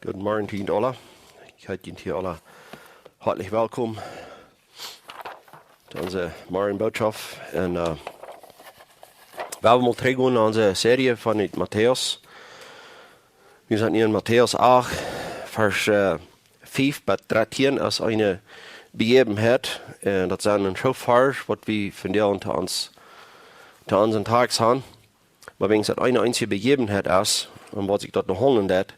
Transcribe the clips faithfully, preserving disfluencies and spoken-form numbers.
Guten Morgen, Team Ola. Ich heiße euch hier alle herzlich willkommen zu unserer Morgenbotschaft. Und äh, wir wollen mal zurückgehen in unsere Serie von Matthäus. Wir sind hier in Matthäus acht, Vers äh, fünf bis dreizehn, als eine Begebenheit. Äh, das sind ein Schoffers, was wir von dir unter uns, unter unseren Tag haben. Oba wäajens daut eene eensje Begebenheit es, un waut sikj daut noch haundlen deit,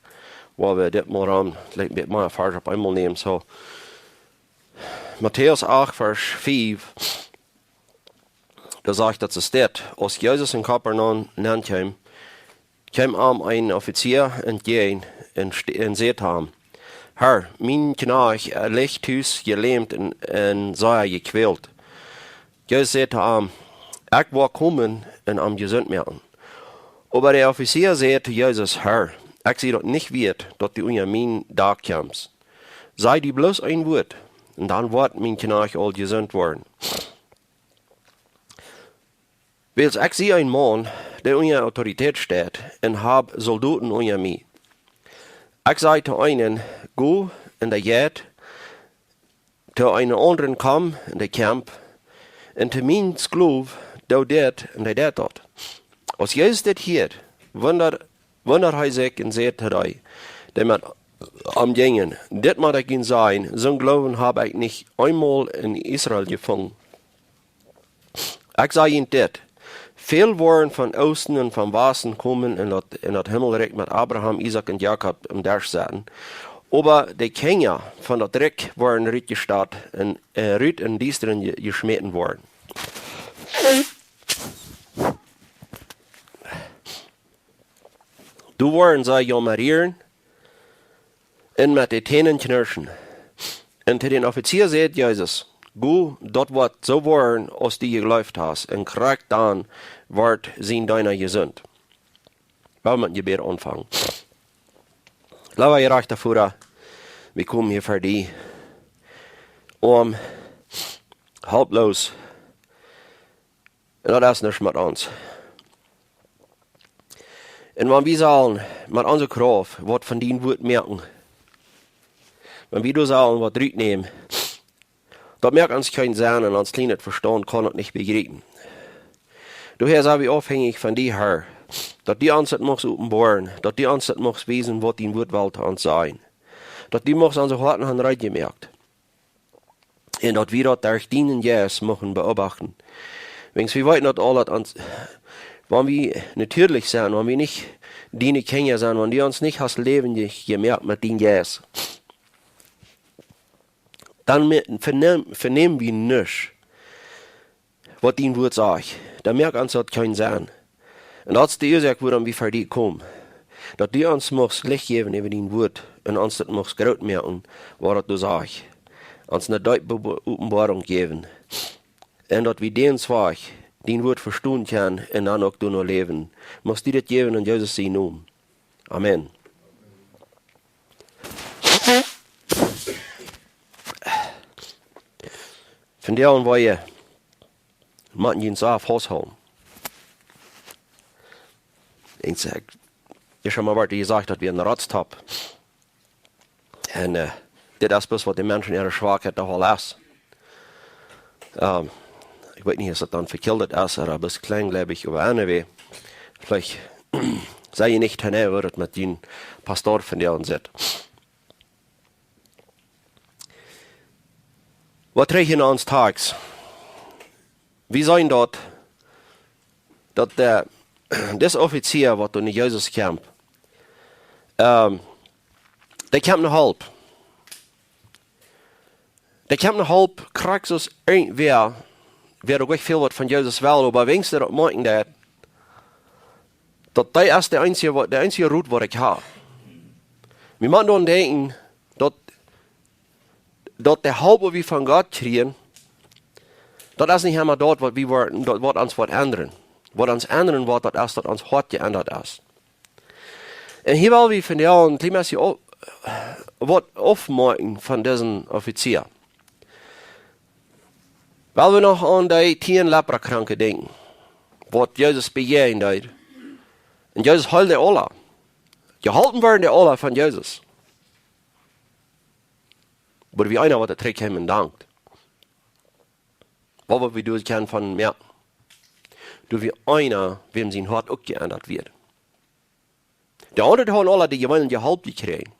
woa wie dit mol rom, veleicht met mea Varsch opp eemol nämen. Soo, Matthäus acht, Varsch fiew, doa sajcht daut, soo steit: Aus Jesus en Kapernaum nenkjeem, kjeem am een Offizia entjäajen un st-, un säd to am: "Herr, mien Kjnajcht, äh, licht tus jelämt un, un sea jekwält." Jesus säd to am: "Ekj woa komen un am jesunt moaken." Oba de Offizia säd to Jesus: "Herr, ekj sie daut nich wieet, daut du unja mien Dak kjemst. Saj du bloos een Wuat, un dan woat mien Kjnajcht aul jesunt woaren. Wiels ekj sie een Maun, dee unja Autoritäet steit, un hab Soldoten unja mie. Ekj saj to eenen: Go, un dee jeit, to eenen aundren: Komm, un dee kjemt, un to mienen Sklow: Doo dit, un dee deit daut." Aus Jesus dit hieed, wundad, wundad hee sikj un säd to dee, dee met am jinjen: "Dit mott ekj junt sajen, soon Gloowen hab ekj nich eemol en Israel jefungen. Ekj saj junt dit: Väl woaren von Oosten un von Wasten komen un daut, un daut Himmelrikj met Abraham, Isaak un Jakob aum Desch sitten. Oba de Kjinja von daut Rikj woaren rutjestat un, äh, rut em Diestren je-, jeschmäten woaren. Doa woaren see jaumerieren un met de Tänen kjnirschen." Un to dän Offizia säd Jesus: "Go, daut woat soo woaren, aus du jejleeft hast." Un krakjt dan wort sien Deena jesunt. Lot ons met Jebäd aunfangen. Leewa jerajchta Voda, wie komen hia ver die, oam, helploos, un daut es nuscht met ons. Un wan wie sellen met onse Krauft waut von dien Wuat moaken, wan wie doa sellen waut rutnämen, daut moakt ons kjeen Senn un ons kjlienet Vestaunt kaun daut nich bejriepen. Doahäa sent wie aufhenjich von die, Herr, daut du ons daut muchst openboaren, daut du ons daut muchst wiesen, waut dien Wuat well to ons sajen, daut du muchst onse Hoaten han rein jemoakt. Un daut wie daut derch dienen Jeist muchten beobachten. Wäajens wie weeten daut aul, daut ons, wan wie natieedlich sent, wan wie nich diene Kjinja sent, wan du ons nich hast läwendich jemoakt met dien Jeist, dan me-, venäm-, venämen wie nuscht, waut dien Wuat sajcht. Dan moakt ons daut kjeen Senn. Un daut es de Uasoak, wuarom wie ver die komen. Daut du ons muchst Licht jäwen äwa dien Wuat un ons daut muchst groot moaken, waut daut doa sajcht. Ons eene deepe Be-, Openboarunk jäwen. Un daut wie dän Wajch, dien Wuat vestonen kjennen un dan uk doano läwen. Muchst du dit jäwen en Jesus sienen Nomen. Amen. Von doa aun woa wie motten junt soo fausthoolen. Eent, äh, es aul mol waut jesajcht, daut wie een Rotstopp. Un äh, dit es bloos waut de Menschen äare Schwakheit doch aul es. Ähm, ekj weet nich, aus daut dan vekjildt es, ooda bloos kjlien, jleew ekj, oba anyway. Veleicht sie jie nich too neidisch, woo daut met dän Pastor von die aun sitt. Waut kjrie wie en ons Tekst? Wie seenen daut, daut de, dis Offizia, waut doa no Jesus kjemt, ähm, dee kjemt no Help. Dee kjemt no Help, krakjt soo aus irjentwäa, wäa uk nich väl waut von Jesus well, oba wäajens dee daut moakjen deit, daut dee es de eensje, waut, de eensje Rot, waut ekj hab. Wie motten doaraun denkjen, daut, daut de Help, waut wie von Gott kjrieen, daut es nich emma daut, waut wie woaren, daut waut ons woat endren. Waut ons endren woat, daut es, daut ons Hoat jeendat es. Un hia well wie vondoag een kjlien bät auf-, waut aufmoakjen von disen Offizia. Well wie noch aun dee tieen Leprakranke denkjen, waut Jesus bejäajent deed. Un Jesus heeld dee aula. Jeholpen worden dee aula von Jesus. Oba wie eena waut trigj kjeemen un dankt. Waut wie doa kjennen von, jo. Doa wie eena, wäm sien Hoat uk jeendat wort. De aundre hauden aula de jeweenelje Help jekjräajen.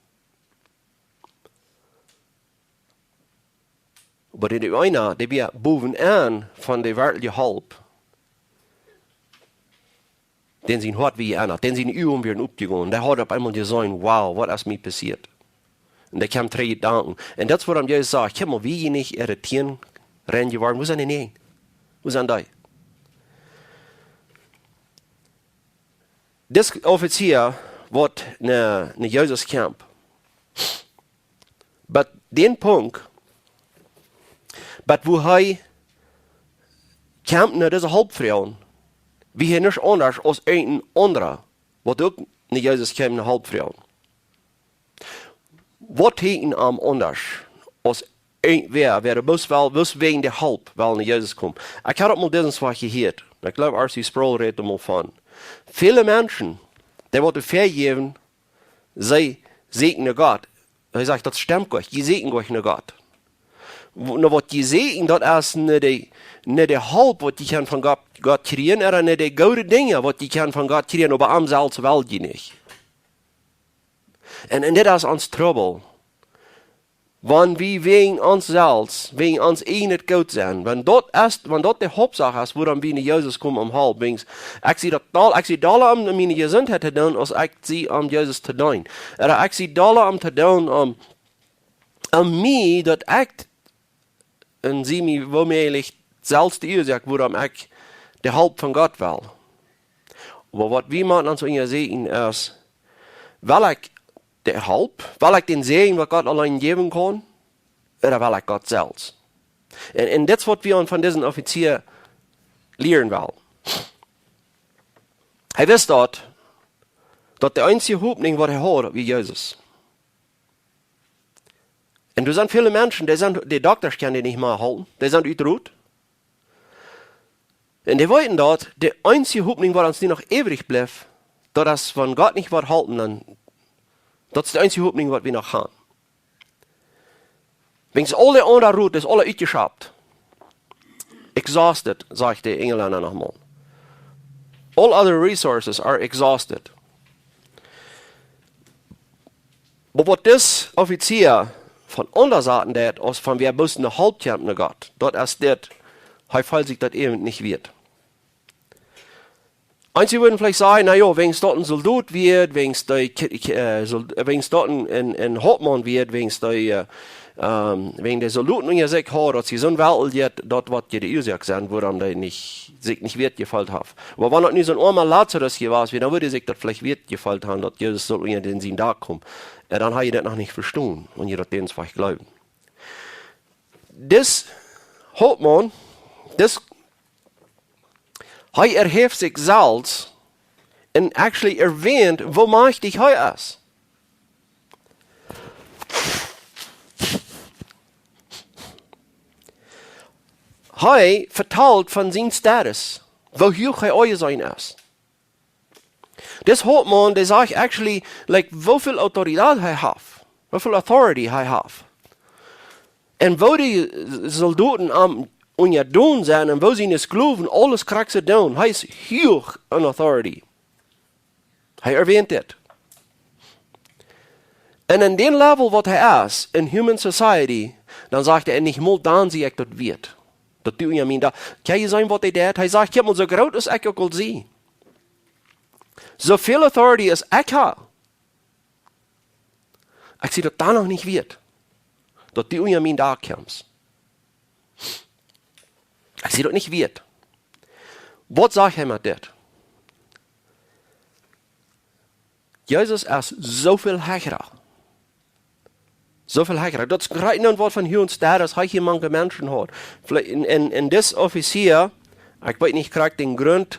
Oba de eena, dee wia bowen aun von de werkjliche Help. Dän sien Hoat wia jeendat, dän siene Uagen wieren opjegonen. Dee haud opp eemol jeseenen: "Wow, waut es mie passieet?" Un dee kjeem trigj danken. Un daut es wuarom Jesus sajcht: "Kjikj mol, wia jie nich äare Tieen rein jeworden? Wua sent dee nu? Wua sent dee?" Dis Offizia woat no, no Jesus kjemt. Bat dän Punkt, bat wua hee kjemt no dise Help froagen, wia hee nuscht aundasch aus een aundra, waut uk no Jesus kjeem no Help froagen. Waut hee am aundasch aus een, wäa, wäa bloos well, bloos wäajen de Help well no Jesus komen. Ekj haud uk mol disen Wajch jehieet. Ekj jleew, R C Sproul rät doa mol von. Väle Menschen, dee woaren väajäwen, see sieekjen no Gott. Hee sajcht, daut stemt goanich. Jie sieekjen goanich no Gott. Wo-, no waut jie sieekjen, daut es no de, no de Help, waut jie kjennen von Gott, Gott kjrieen, ooda no de goode Dinja, waut jie kjennen von Gott kjrieen, oba am selfst well jie nich. Un, un dit es ons Trubbel. Wan wie wäajen ons selfst, wäajen ons ieejnet Goot sent, wan daut es, wan daut de Hauptsach es, wuarom wie no Jesus komen om Help, wäajen, ekj sie daut doll, ekj sie dolla om miene Jesuntheit to doonen, aus ekj sie om Jesus to deenen. Ooda ekj sie dolla om to doonen om, om mie, daut ekj, un see mie woomäajlich selfst de Uasoak, wuarom ekj de Help von Gott well. Oba waut wie motten ons unjasieekjen es, well ekj de Help, well ekj dän Säajen, waut Gott auleen jäwen kaun, ooda well ekj Gott selfst? Un, un dit es waut wie aun von disen Offizia lieren wellen. Hee wist daut, daut de eensje Hopninj, waut hee haud, wia Jesus. Un doa sent väle Menschen, dee sent, de Doktasch kjennen dee nich mea hoolen, dee sent utrot. Un dee weeten daut, de eensje Hopninj, waut ons nu noch äwrich blift, daut es, wan Gott nich woat halpen, dan, daut es de eensje Hopninj, waut wie noch haben. Wäajen aul de aundre Rot es aula utjeschauft. Exhausted, sajcht de Enjlenda noch mol. All other resources are exhausted. Oba waut dis Offizia von aundasch sajen deit, aus von wäa bloos no Help kjemt no Gott, daut es dit, hee feelt sikj daut äwent nich wieet. Eenje wudden veleicht sajen, na jo, wäajen daut een Soldot wia, wäajen daut, äh, Sold-, wäajen daut een, een, een Hauptmaun wia, wäajen daut, äh, ähm, wäajen de Soldoten unja sikj haud, daut see soon Weltelt, daut woat je de Uasoak sennen, wuarom hee nich, sikj nich wieet jefeelt haft. Oba wan daut nu soon oama Lazarus jewast wia, dan wudd sikj daut veleicht wieet jefeelt haben, daut Jesus sull unja dän sien Dak komen. Un dan haud hee daut noch nich vestonen, un je daut dän veleicht jleewen. Dis Hauptmaun, dis Hee erhäft sikj selfst un actually erwähnt, woo majchtich hee es. Hee vetalt von sien Status, woo huach hee aunjeseenen es. Dis Hauptmaun, dee sajcht actually, like, woo väl Autoritäet hee haft, woo väl authority hee haft. Un woo de Soldoten am unjadonen sent un woo siene Sklowen aules krakjt soo doonen. Hee es huach en authority. Hee erwähnt dit. Un en dän Level, waut hee es, en human society, dan sajcht hee: "Nich mol dan sie ekj daut wieet, daut du unja mien Dak." Kjenn jie seenen, waut hee deit? Hee sajcht: "Kjikj mol, soo groot aus ekj uk aul sie, soo väl authority aus ekj hab, ekj sie daut dan noch nich wieet, daut du unja mien Dak kjemst. Ekj sie daut nich wieet." Waut sajcht hee met dit? Jesus es soo väl hecha. Soo väl hecha. Daut es krakjt een Wuat von huach, daut hee hia mank de Menschen haud. Veleicht en, en, en dis Offizia, ekj weet nich krakjt dän Grunt,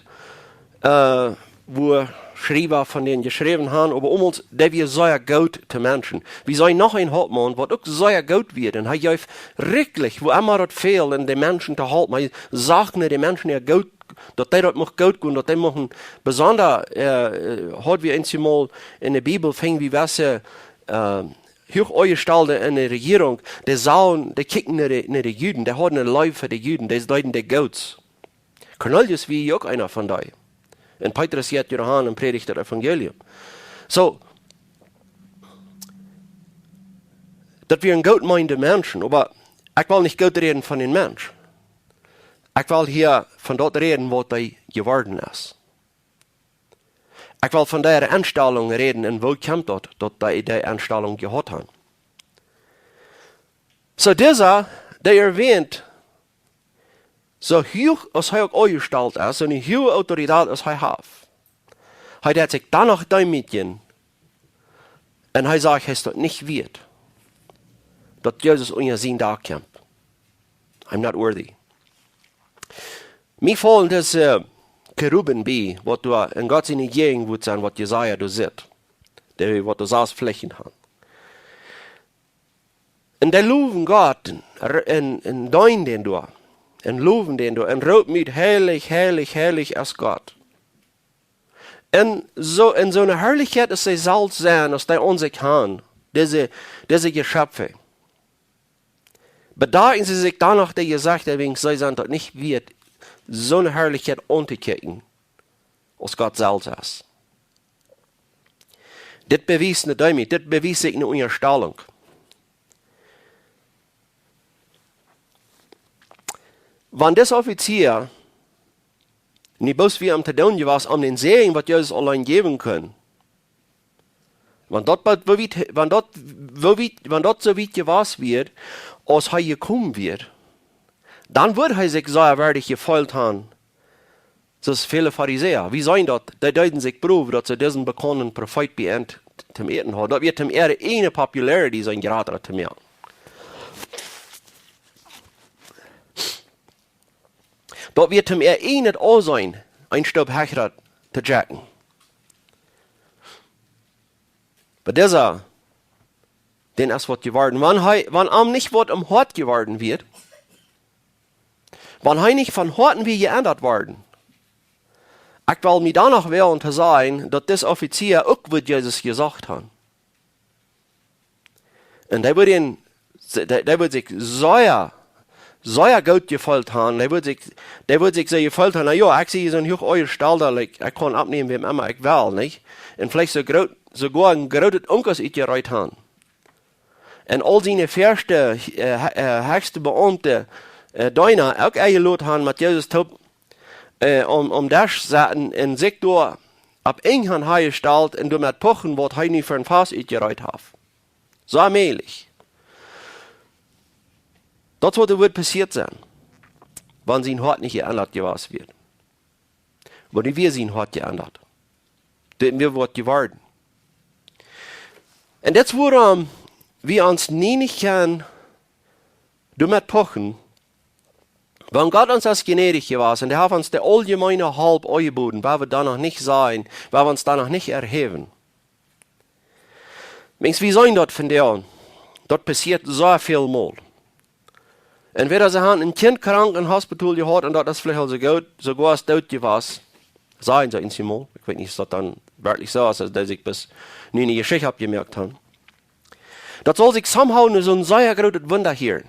äh, woo Schriewa von dän jeschräwen haben, oba aulemol, dee wia sea goot to Menschen. Wie seenen noch een Hauptmaun, waut uk sea goot wia, un hee jeef rikjlich, wua emma daut fäld, om de Menschen to halpen. Hee sach no de Menschen äa Goot, daut dee daut mucht goot gonen, daut dee muchten besonda, äh, äh, haud wie eemol en de Bibel, fungen wie wesse, äh, huach aunjestalde enne Rejierunk, dee sagen, dee kjikjten no de, no de Juden, dee hauden eene Leew fa de Juden, dee deeden dee Goots. Cornelius wia uk eena von dee. Un Petrus jeit hia han un prädicht daut Evangelium. Soo, daut wieren goot meenende Menschen, oba ekj well nich goot räden von dän Mensch. Ekj well hia von daut räden, waut hee jeworden es. Ekj well von dee Enstalunk räden un woo kjemt daut, daut dee dee Enstalunk jehaut haben. Soo disa, dee erwähnt, soo huach aus hee uk aunjestalt es, un dee huage Autoritäten aus hee haft, hee deed sikj dan noch deemootjen, un hee sajcht, hee es daut nich wieet, daut Jesus unja sien Dak kjemt. I'm not worthy. Mie faulen dise, äh, Keruben bie, waut doa en Gott siene Jäajenwoat sent, waut Jesaja doa sitt. Dee, waut doa sas Flächen haben. Un dee lowen Gott un, un, un deenen dän doa. Un lowen dän doa. Un roopen ut: Heilich, heilich, heilich es Gott. Un soo, en soone Harlichkjeit aus see selfst sent, aus dee aun sikj haben, dise, dise Jeschöpfe, bedakjen see sikj dan noch de Jesecht, wäajen see sent daut nich wieet, soone Harlichkjeit auntokjikjen, aus Gott selfst es. Dit bewiest eene Deemoot, dit bewiest eene Unjastalunk. Wan dis Offizia nich bloos wia om to doonen jewast, om dän Säajen, waut Jesus auleen jäwen kunn, wan daut, woo wiet, wan daut, woo wiet, wan daut soo wiet jewast wia, aus hee jekomen wia, dan wudd hee sikj sea wieet jefeelt haben, soo aus väle Farisäa. Wie seenen daut, dee deeden sikj Prow, daut see disen bekaunden Profeet bie an toom Äten hauden. Daut wia toom äare ieejne Popularity sien jrata to moaken. Daut wia toom äa ieejnet Aunseenen een Stoop hecha to jacken. Oba disa, dän es waut jeworden. Wan hee, wan am nich waut em Hoat jeworden wia, wan hee nich von Hoaten wia jeendat worden, ekj well mie dan noch woagen to sajen, daut dis Offizia uk wudd Jesus jeseenen haben. Un dee wudd een, dee, dee wudd sikj sea, sea goot jefeelt haben. Dee wudd sikj, dee wudd sikj soo jefeelt haben: Na jo, ekj sie soon huach aunjestalda, like, ekj kaun oppnämen wäm emma ekj well, nich? Un veleicht soo groot, soogoa een grootet Unkost utjereet haben. Un aul siene väaschte, äh, he-, äh, hechste Beaumte, äh, Deena uk enjelot haben, met Jesus toop, äh, om, om Desch sitten un sikj doa opp Enj han jestalt un doamet puchen, waut hee nu fa een Fast utjereet haft. Soo mäajlich. Daut wudd, wudd passieet sennen, wan sien Hoat nich jeendat jewast wia. Oba nu wia sien Hoat jeendat. Dit wia waut jeworden. Un dit es wuarom wie ons nie nich kjennen doamet puchen, wan Gott ons es jnädich jewast un hee haft ons de auljemeene Help aunjeboden, wua wie dan noch nich sent, wua wie ons dan noch nich erhäwen. Wäajen wie seenen daut vondoag, daut passieet soo väl mol. Entwäda see haben een Kjint krank em Hospital jehaut un daut es veleicht aul soo goot, soogoa aus doot jewast. Sajen see eemol. Ekj weet nich, es daut dan werkjlich soo es, aus dee sikj bloos nu eene Jeschicht oppjemoakt haben. Daut saul sikj somehow nu soon sea grootet Wunda hieren.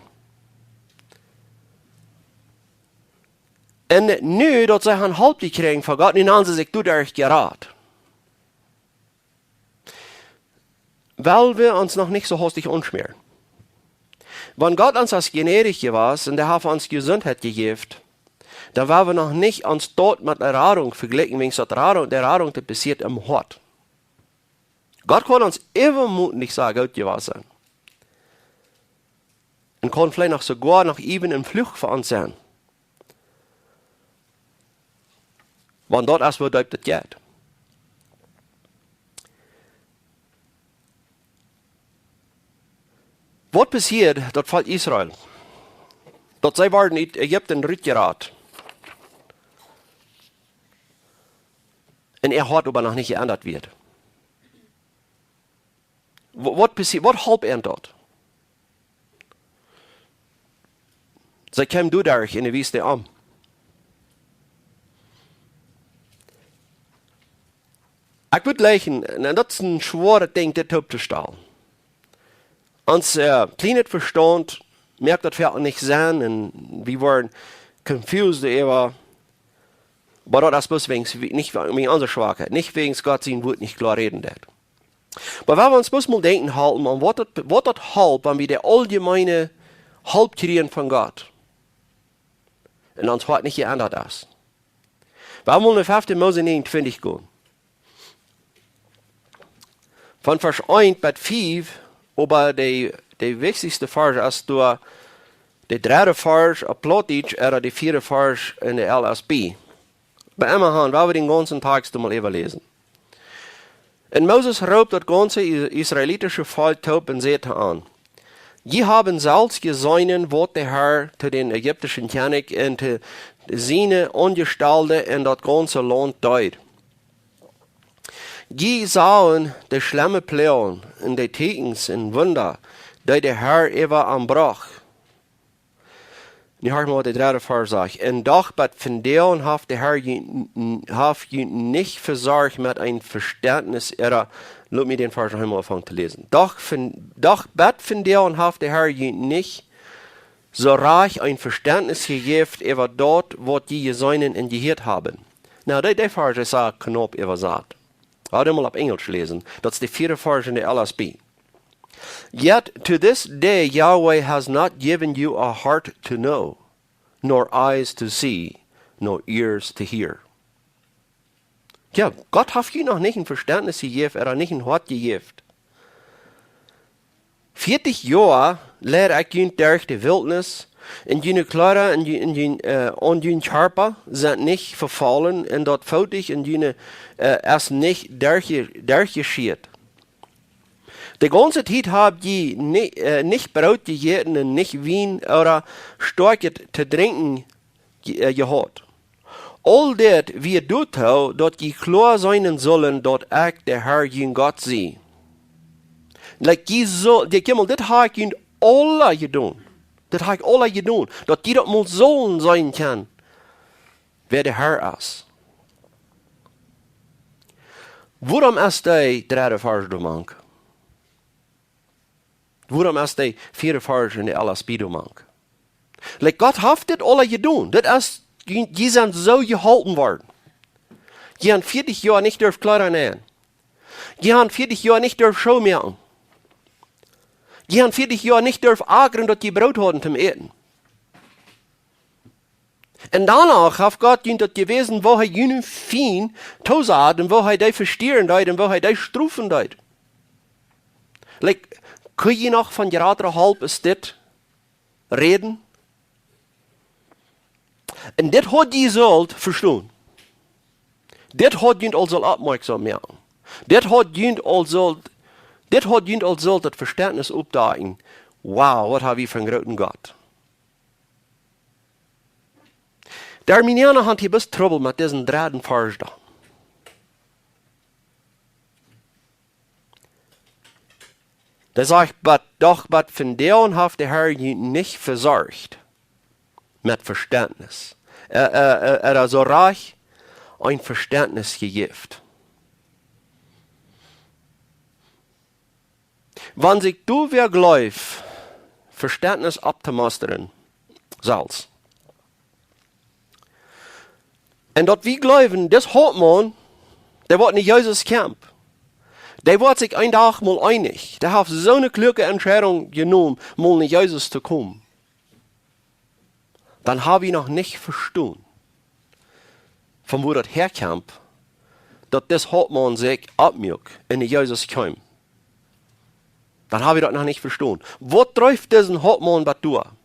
Un nu daut see haben Help jekjräajen von Gott, nu haben see sikj doaderch jerat. Well wie ons noch nich soo hastich aunschmäaren. Wan Gott ons es jnädich jewast un hee haft ons Jesundheit jejäft, dan woa wie noch nich ons daut met de Radunk vejlikjen, wäajen daut Radunk, de Radunk, dee passieet em Hoat. Gott kaun ons äwamotlich sea goot jewast sennen. Un kaun veleicht noch soogoa noch äwen een Fluch fa ons sennen. Wan daut es, woo deep daut jeit. Waut passieed daut Volkj Israel? Daut see worden ut Ägipten rutjerat. Un äa Hoat oba noch nich jeendat wia. Wa-, waut passie-, waut holp an daut? See kjeemen doaderch enne Wiest om. Ekj wudd jleichen, un daut es een schwoaret Dinkj, dit opptostalen. Ons, äh, kjlienet Vestaunt moakt daut foaken nich Senn un wie woaren confused äwa, oba daut es bloos wäajen, nich wäajen onse Schwakheit, nich wäajen Gott sien Wuat nich kloa räden deit. Oba wan wie ons bloos mol denkjen halpen aun waut daut, waut daut halpt, wan wie de auljemeene Help kjrieen von Gott un ons Hoat nich jeendat es. Wan wie mol no fefte Mose näajenuntwintich gonen. Von Varsch eent bat fief, oba de, de wichtichste Varsch es doa de dredde Varsch opp Plautdietsch ooda de vieede Varsch enne L S B. Oba emmahan, wan wie dän gaunzen Tekst mol äwaläsen. Un Moses roopt daut gaunze is-, israelitische Volkj toop un säd to an: Jie haben selfst jeseenen, waut de Herr to dän ägiptischen Kjennich un to siene Aunjestalde en daut gaunze Launt deed. Jie sagen de schlemme Ploagen un de Tieekjens un Wunda, dee de Herr äwa am brocht. Nu horcht mol waut de dredde Varsch sajcht. Un doch bat vondoag haft de Herr junt n-, n-, haft junt nich vesorcht met een Vestentnis äwa, lot mie dän Varsch noch eemol aunfangen to läsen. Doch von, doch bat vondoag haft de Herr junt nich soo rajcht een Vestentnis jejäft äwa daut, waut jie jeseenen un jehieet haben. Nu, dee, dee Varsch es uk knaup äwasat. Lot mie mol opp Enjelsch läsen. Daut es de vieede Varsch enne L S B. Yet to this day Yahweh has not given you a heart to know, nor eyes to see, nor ears to hear. Jo, Gott haft junt noch nich een Vestentnis jejäft, hee haft nich een Hoat jejäft. Vieetich Joa leid ekj junt derch de Wiltnis, un june Kjleeda un ju-, un jun, äh, aun jun Kjarpa sent nich vefollen, un daut Footich un june, äh, es nich derchje-, derchjeschieet. De gaunze Tiet hab jie ni-, äh, nich Broot jejäten un nich Wien ooda Stoakjet to drinkjen je-, äh, jehaut. Aul dit wia doatoo, daut jie kloa seenen sullen, daut ekj de Herr, jun Gott, sie. Like, jie sull-, jie, kjikj mol, dit hab ekj junt aula jedonen. Dit hab ekj aula jedonen. Daut jie daut mol sullen seenen kjennen, wäa de Herr es. Wuarom es dee dredde Varsch doa mank? Wuarom es dee vieede Varsch enne L S B doa mank? Like, Gott haft dit aula jedonen. Dit es, jie, jie sent soo jeholpen worden. Jie haben vieetich Joa nich durft Kjleeda nähen. Jie haben vieetich Joa nich durft Schoo moaken. Jie haben vieetich Joa nich durft ackren, daut jie Broot hauden toom Äten. Un doano haft Gott junt daut jewäsen, woo hee june Fiend toosat un woo hee dee vestieren deed un woo hee dee strofen deed. Like, kunn jie noch von jratre Help aus dit räden? Un dit haud jie sullt vestonen. Dit haud junt aul sullt oppmoakjsom moaken. Dit haud junt aul sullt, dit haud junt aul sullt daut Vestentnis oppdakjen. Wow, waut hab wie fa een grooten Gott. De Arminianer haben hia bät Trubbel met disen dredden Varsch doa. Dee sajcht: Bat, doch bat vondoag haft de Herr junt nich vesorcht met Vestentnis. Äh, äh, äh, hee haft soo rajcht een Vestentnis jejäft. Wan sikj doa wäa jleeft, Vestentnis opptomostren, selfst. Un daut wie jleewen, dis Hauptmaun, dee woat no Jesus komen. Dee woat sikj een Dach mol eenich. Dee haft soone kluake Entscheidunk jenomen, mol no Jesus to komen. Dan hab wie noch nich vestonen, von wua daut häakjemt, daut dis Hauptmaun sikj oppmuak un no Jesus kjeem. Dan hab wie daut noch nich vestonen. Waut dreef disen Hauptmaun bat doa?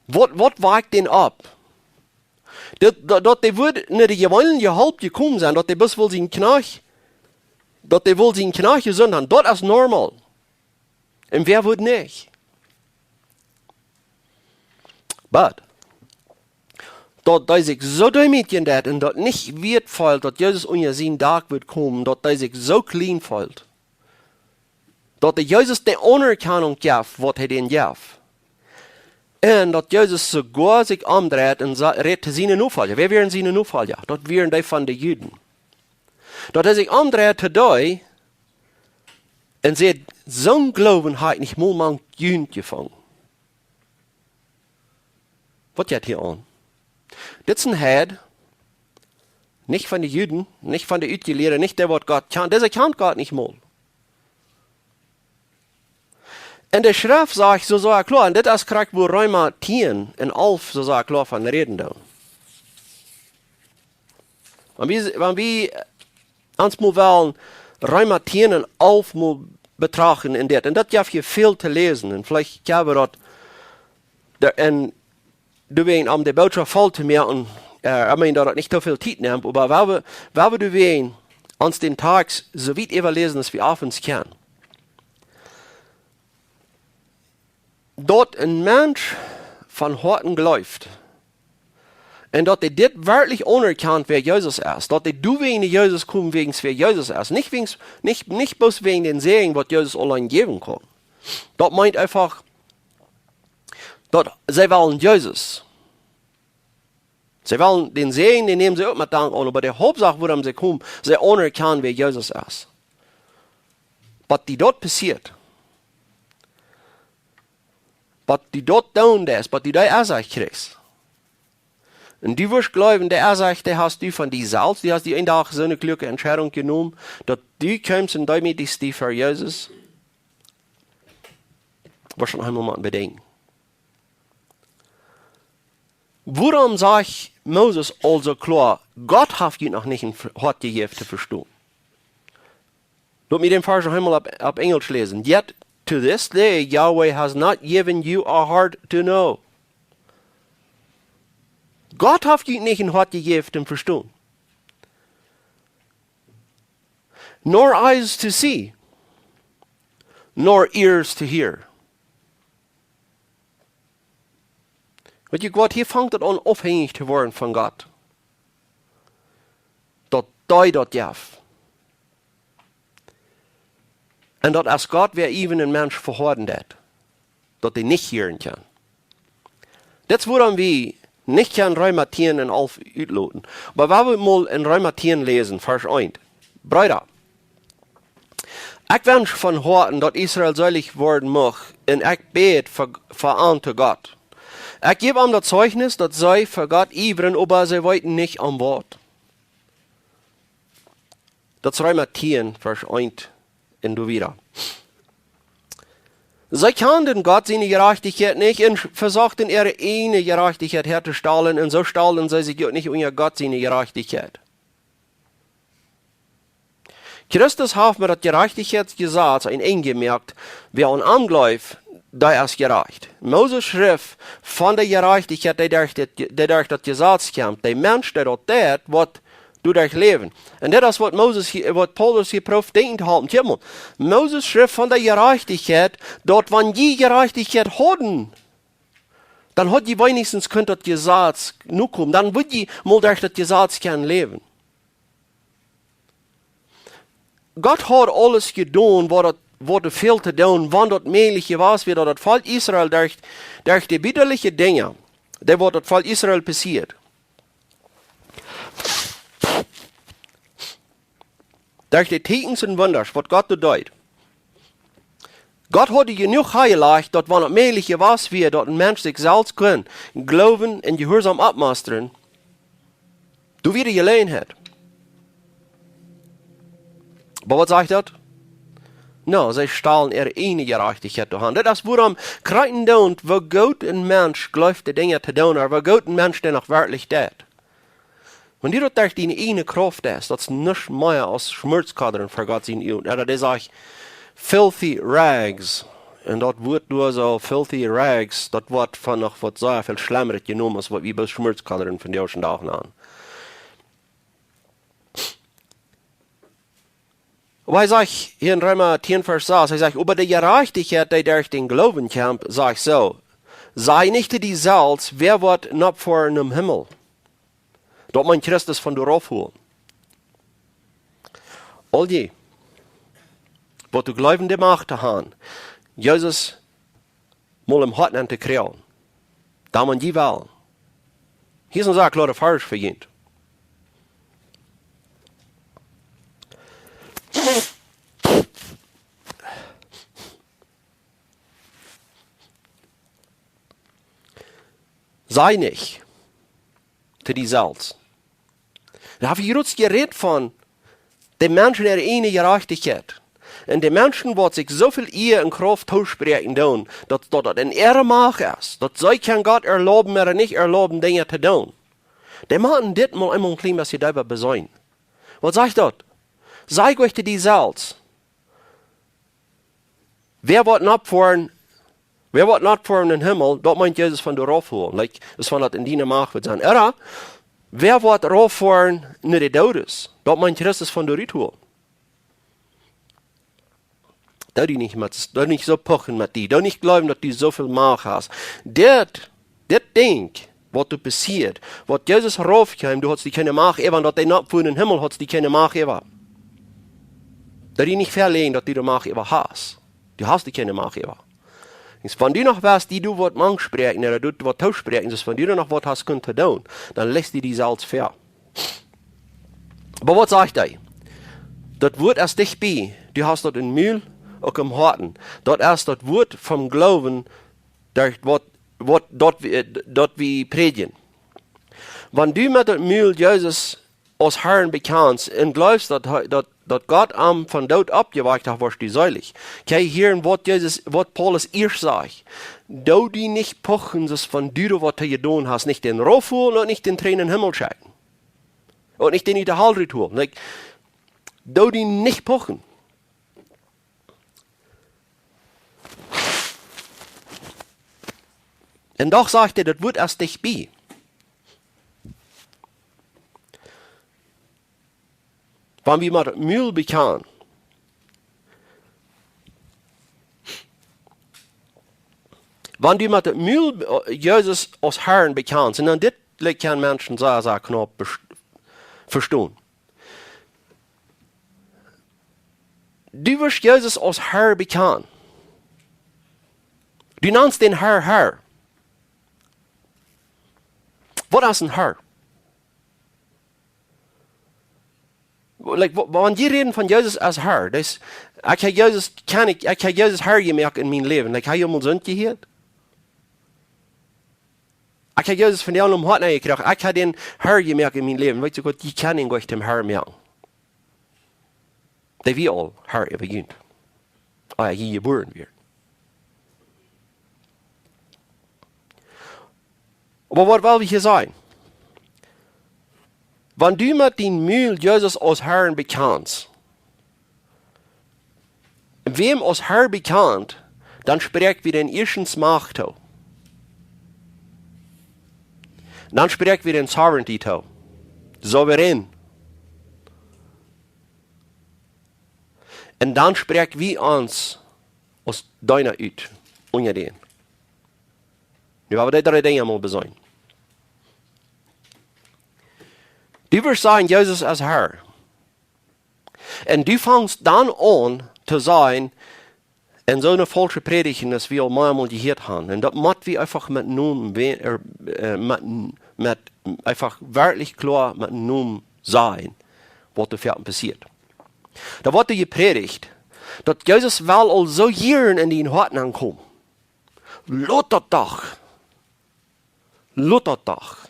Waut, waut wajkt dän opp? Daut, daut, daut dee wudd no de jeweenelje Help jekomen sennen, daut dee bloos wull sienen Kjnajcht, daut dee wull sienen Kjnajcht jesunt haben, daut es normal. Un wäa wudd nich? Oba daut dee sikj soo deemootjen deed un daut nich wieet feelt, daut Jesus unja sien Dak wudd komen, daut dee sikj soo kjlien feelt, daut dee Jesus de Aunerkjanunk jeef, waut hee dän jeef. Un daut Jesus soogoa sikj omdreit un sa-, rät to siene Nofolja. Wäa wieren siene Nofolja? Daut wieren dee von de Juden. Daut hee sikj omdreit to dee Un säd: "Soon Gloowen hab ekj nich mol mank junt jefungen." Waut jeit hia aun? Dit es een Heid, nich von de Juden, nich von de Utjelieede, nich dee waut Gott kjant. Dise kjant Gott nich mol. Un de Schreft sajcht soo, soo kloa, un dit es krakjt wua Reema tieen un alf soo, soo kloa von räden doonen. Wan wie, wan wie ons mol wellen Reema tieen un alf mol betrachten en dit. Un daut jeft hia väl to läsen. Un veleicht kjenn wie daut, de, un doawäajen om de Bootschoft voll to moaken, äh, ekj meen daut daut nich too väl Tiet nemt, oba wan wie, wan wie doawäajen ons dän Tekst soo wiet äwaläsen aus wie oft kjennen. Daut een Mensch von Hoaten jleeft, un daut hee dit werkjlich aunerkjant, wäa Jesus es, daut hee doawäajen no Jesus kjemt, wäajen wäa Jesus es, nich wäajen, nich, nich bloos wäajen dän Säajen waut Jesus auleen jäwen kaun. Daut meent eefach, daut see wellen Jesus. See wellen dän Säajen, dän nämen see uk met Dank aun, oba de Hauptsach wuarom see komen, see aunerkjanen wäa Jesus es. Waut die doa passieet, waut die doa doonen deist, waut die doa Äwasach kjrichst. Un du woascht jleewen, de Äwasach, dee hast du von die selfst, du hast die een Dach soone kluake Entscheidunk jenomen, daut du kjeemst un deemootjst die ver Jesus. Woascht du eemol mol bedenkjen. Wuarom sajcht Moses aulsoo kloa: "Gott haft junt noch nich een Hoat jejäft to vestonen"? Lot mie dän Varsch noch eemol opp, opp Enjlisch läsen. "Yet to this day Yahweh has not given you a heart to know." Gott haft junt nich een Hoat jejäft to vestonen. "Nor eyes to see, nor ears to hear." Weetst du waut, hia fangt daut aun aufhenjich to woaren von Gott. Daut dee daut jeft. Un daut aus Gott wäa äwen een Mensch vehoaden deit, daut hee nich hieren kaun. Dit es wuarom wie nich kjennen Reema tieen un alf utloten. Oba wan wie mol en Reema tieen läsen, Varsch eent. Breeda, ekj wensch von Hoaten, daut Israel seelich woaren mucht, un ekj bäd fa, fa an to Gott. Ekj jäw an daut Zeichnis, daut see fa Gott iewren, oba see weeten nich om waut. Daut es Reema tieen, Varsch eent un doa wieda. See kjanden Gott siene Jerajchtichkjeit nich un vesochten äare ieejne Jerajchtichkjeit häatostalen, un soo stalden see sikj uk nich unja Gott siene Jerajchtichkjeit. Christus haft met daut Jerajchtichkjeitsjesaz een Enj jemoakt, wäa aun am jleeft, dee es jerajcht. Moses schrift von de Jerajchtichkjeit, dee derch daut, dee derch daut Jesaz kjemt. De Mensch, dee daut deit, woat doaderch läwen. Un dit es waut Moses hia, waut Paulus hia proowt denkjen to hoolen. Kjikj mol, Moses schrift von de Jerajchtichkjeit, daut wan jie Jerajchtichkjeit hauden, dan haud jie weenichstens kunt daut Jesaz nokomen. Dan wudd jie mol derch daut Jesaz kjennen läwen. Gott haud aules jedonen, waut daut, waut doa fäld to doonen, wan daut mäajlich jewast wia, daut daut Volkj Israel derch, derch de biedaliche Dinja, dee waut daut Volkj Israel passieed, derch de Tieekjens un Wundasch, waut Gott doa deed. Gott haud jenuach hanjelajcht, daut wan et mäajlich jewast wia, daut een Mensch sikj selfst kunn jleewen un jehuarsom oppmustren, doa wia de Jeläajenheit. Oba waut sajcht daut? No, see stalen äare ieejne Jerajchtichkjeit doa han. Daut es wuarom krakjt endoont, woo goot een Mensch jleeft de Dinja to doonen, oba woo goot een Mensch dee noch werkjlich deit. Wan du daut derch diene ieejne Krauft deist, daut es nuscht mea aus Schmutzkauder ver Gott siene Uagen. Jo, daut es ech filthy rags. Un daut Wuat doa soo, filthy rags, daut woat von noch waut sea väl schlemret jenomen aus waut wie bloos Schmutzkauder vondoag dän Dach nanen. Oba hee sajcht hia en Reema tieen Varsch sas, hee sajcht: "Oba de Jerajchtichkjeit, dee derch dän Gloowen kjemt, sajcht soo: Saj nich to die selfst: Wäa woat nopp ver dän Himmel?" Daut meent Christus von doa raufholen. Aul dee, waut doa jleewen de Macht to han, Jesus mol em Hoat aun to kjrieen. Dan mott jie wellen. Hia es een sea kloare Varsch fa junt. Saj nich to die selfst. Dan hab ekj jrods jerät von de Menschen äare eejne Jerajchtichkjeit. Un de Menschen, waut sikj soo väl Ea un Krauft toospräakjen doonen, daut, daut daut en äare Macht es, daut see kjennen Gott erlauben ooda nich erlauben, Dinja to doonen. Dee motten dit mol eemol een kjlien bät deepa beseenen. Waut sajcht daut? Saj nich to die selfst: Wäa woat nopp foaren, wäa woat nopp foaren em Himmel, daut meent Jesus von doa rauf holen. Like, es von daut en diene Macht woat sennen. Ooda, wäa woat rauf foaren no de Doodes, daut meent Christus von doa rut holen. Doo die nich met, doo nich soo puchen met die. Doo nich jleewen, daut du soo väl Macht hast. Dit, dit Dinkj, waut doa passieet, waut Jesus rauf kjeem, du hast die kjeene Macht äwa, daut dee nopp foaren em Himmel, hast die kjeene Macht äwa. Doo die nich väaläajen, daut du de Macht äwa hast. Du hast die kjeene Macht äwa. Wan du noch west, die du waut mank spräakjen, ooda du waut toospräakjen, soo wan du noch waut hast kunt to doonen, dan lajchst du die selfst väa. Oba waut sajcht hee? Daut Wort es dicht bie, du hast daut em Mul, uk em Hoaten. Daut es daut Wort vom Gloowen, daut waut, waut, daut wie, daut wie prädjen. Wan du met daut Mul Jesus aus Herrn bekjanst un jleefst, daut hee, daut, daut Gott am vom Doot oppjewakjt haft, woascht du seelich. Kjikj hia, waut Jesus, waut Paulus ieescht sajcht. Doo die nich puchen, soo wan du waut to doonen hast, nich dän rauf holen un nich dän trigj em Himmel schekjen. Un nich dän ut de Hal rut holen. Like, doo die nich puchen. Un doch sajcht hee, daut Wort es dicht bie. Wan wie met daut Mul bekjanen, wan du met daut Mul, äh, Jesus aus Herrn bekjanst, un dan dit kjennen Menschen sea, sea knaup bes-, vestonen. Du woascht Jesus aus Herr bekjanen. Du nanst dän Herr, Herr. Waut es een Herr? Like, wa-, wan jie räden von Jesus aus Herr, daut es, ekj hab Jesus, kaun ekj, ekj hab Jesus Herr jemoakt en mien Läwen. Like, hab jie mol soont jehieet? Ekj hab Jesus von dän Hoat nenn jekjräajen. Ekj hab dän Herr jemoakt en mien Läwen. Weetst du waut, jie kjennen am nich mea Herr moaken. Dee wia aul Herr äwa junt, ea jie jebuaren wieren. Oba waut well wie hia sajen? Wan du met dien Mul Jesus aus Herr bekjanst, wäm aus Herr bekjant, dan spräakj wie dän ieeschten Macht too. Dan spräakj wie dän Sovereignty too. Souverän. Un dan spräakj wie ons aus Deena ut, unja dän. Nu woa wie dee dree Dinja mol beseenen. Du woascht sajen, Jesus es Herr. Un du fangst dan aun to sajen, en soone faulsche Prädichten, aus wie aul meamol jehieet haben. Un daut mott wie eefach met Nomen we-, er, äh, met, met eefach werkjlich kloa met Nomen sajen, waut doa fa passieet. Doa woat jeprädicht, daut Jesus well aul soo jieren en dien Hoat nenkomen. Lot daut doch. Lot daut doch.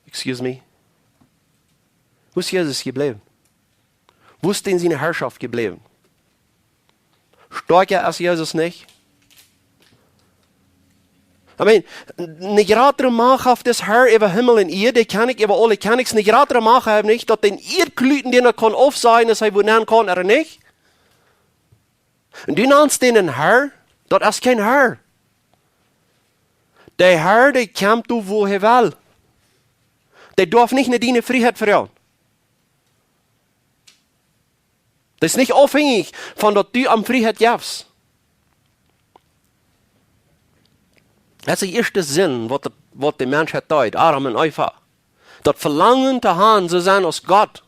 Excuse me? Wua es Jesus jebläwen? Wua es dän siene Herrschaft jebläwen? Stoakja aus Jesus nich? I mean, eene jratre Macht haft dis Herr äwa Himmel un Ieed, dee kaun ekj äwa aule Kjennichs, eene jratre Macht haft nich, daut dän Ieedkluten, dän hee kaun aufsajen, aus hee wua nenn kaun ooda nich. Un du nanst dän een Herr? Daut es kjeen Herr. De Herr, dee kjemt doa, wua hee well. Dee darf nich no diene Frieheit froagen. Daut es nich aufhenjich von daut du am Frieheit jefst. Daut es de ieeschte Sind, waut de, waut de Menschheit deed, Adam un Eva. Daut Velangen to haben, soo sennen aus Gott.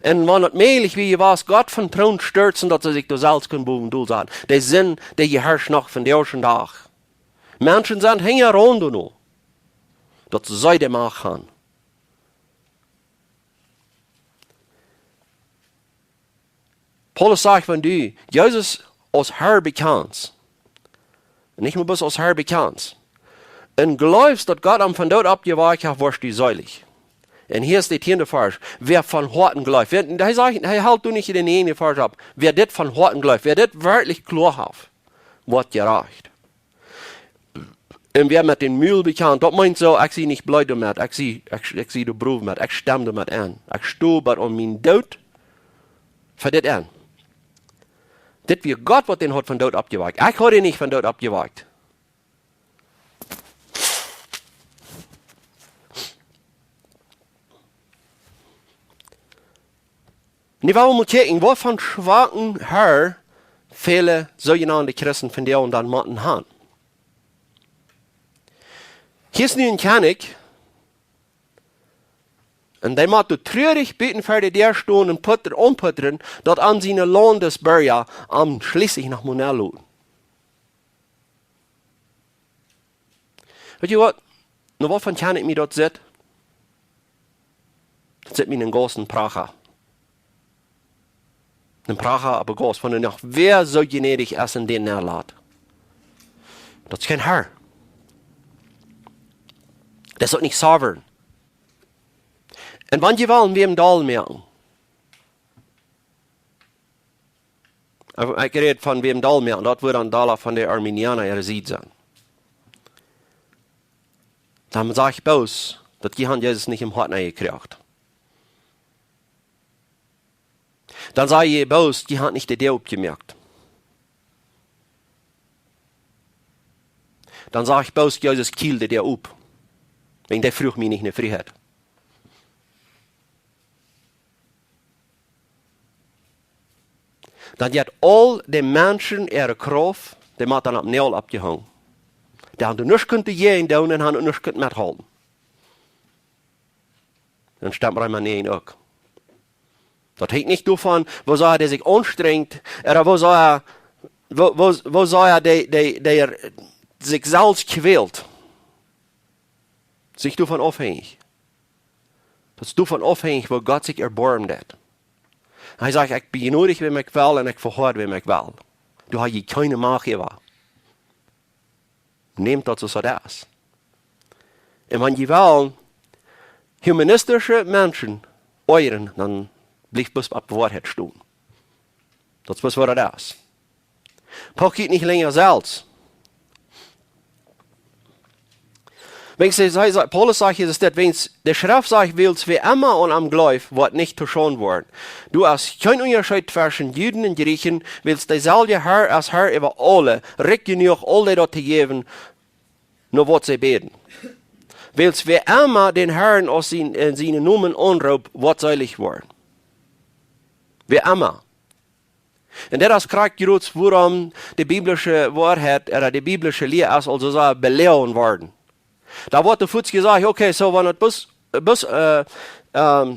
Un wan daut mäajlich wia jewast, Gott vom Troon stierzen, daut see sikj doa selfst kunnen bowen dol sennen. De Sind, dee jeherscht noch vondoag dän Dach. Menschen sent hinjaraun doano, daut see de Macht haben. Paulus sajcht, wan du Jesus aus Herr bekjanst, Nich mau bloos aus Herr bekjant. Un jleefst, daut Gott am von doot oppjewakjt haft, woascht du seelich. Un hia es de tieende Varsch. Wäa von Hoaten jleeft. Wäa, hee sajcht, hee helt doa nich en dän näajenden Varsch opp. Wäa dit von Hoaten jleeft, wäa dit werkjlich kloa haft, woat jerajcht. Un wäa met dän Mul bekjant, daut meent soo, ekj sie nich bleed doamet, ekj sie, ekj, ekj sie doa brow met, ekj stemm doamet en. Ekj sto bat aun mien Doot fa dit en. Dit wia Gott, waut dän haud von doot oppjewakjt. Ekj haud dän nich von doot oppjewakjt. Nu woa wie mol kjikjen, waut von schwake Herr väle soojenaunde Christen vondoag dan motten han. Hia es nu een Kjennich, un dee mott doa truarich buten ver de Däa stonen un puttren, aunputtren, daut aun siene Laundesbürja am schlieslich noch mol nenloten. Weet jie waut? No waut von kjenn ekj mie daut sitt? Daut sitt mie een groota Pracha. Een Pracha, oba groot, von dee noch wäa soo jnädich es un dän nenlat. Daut es kjeen Herr. Daut es uk nich sovereign. Un wan jie wellen wäm doll moaken, ekj räd von wäm doll moaken, daut woat dan dolla von de Arminianer äare Sied sennen. Dan saj ekj bloos, daut jie han Jesus nich em Hoat nenjekjräajen. Dan saj ekj bloos, jie han nich de Däa opjemoakt. Dan saj ekj bloos, Jesus kjield de Däa op. Wäajen dee fruach mie nich no Frieheit. Dan jeit aul de Menschen äare Krauft, dee motten dan opp Noagel oppjehongen. Dee han doa nuscht kunt jäajen doonen un han doa nuscht kunt methoolen. Dan stemt Reema näajen uk. Daut henjt nich doavon, woo sea dee sikj aunstrenjt, ooda woo sea, woo, woo, woo sea dee, dee, dee sikj selfst kwält. Nich doavon aufhenjich. Daut es doavon aufhenjich, woo Gott sikj erboarmen deit. Hee sajcht, ekj bejnodich wäm ekj well un ekj vehoad wäm ekj well. Doa hab jie kjeene Macht äwa. Nämt daut soo aus daut es. Un wan jie wellen humanistische Menschen oajren, dan bliewt bloos opp Woarheit stonen. Daut es bloos waut daut es. Pocht junt nich lenja selfst. Wäajen see, see, see, Paulus sajcht hia, daut wäajen de Schreft sajcht, wiels wäa emma aun am jleeft, woat nich to Schaund woaren. Doa es kjeen Unjascheet tweschen Juden un Jrieechen, wiels deeselwja Herr es Herr äwa aule, rikj jenuach aul dee daut to jäwen, no waut see bäden. Wiels wäa emma dän Herrn aus sien, en sienen Nomen aunroopt, woat seelich woaren. Wäa emma. Un daut es krakjt jrods, wuarom de biblische Woarheit, ooda de biblische Lia es aulsoo sea beloagen worden. Doa woat doa fuaz jesajcht, okay, soo, wan daut bloos, bloos, äh, ähm,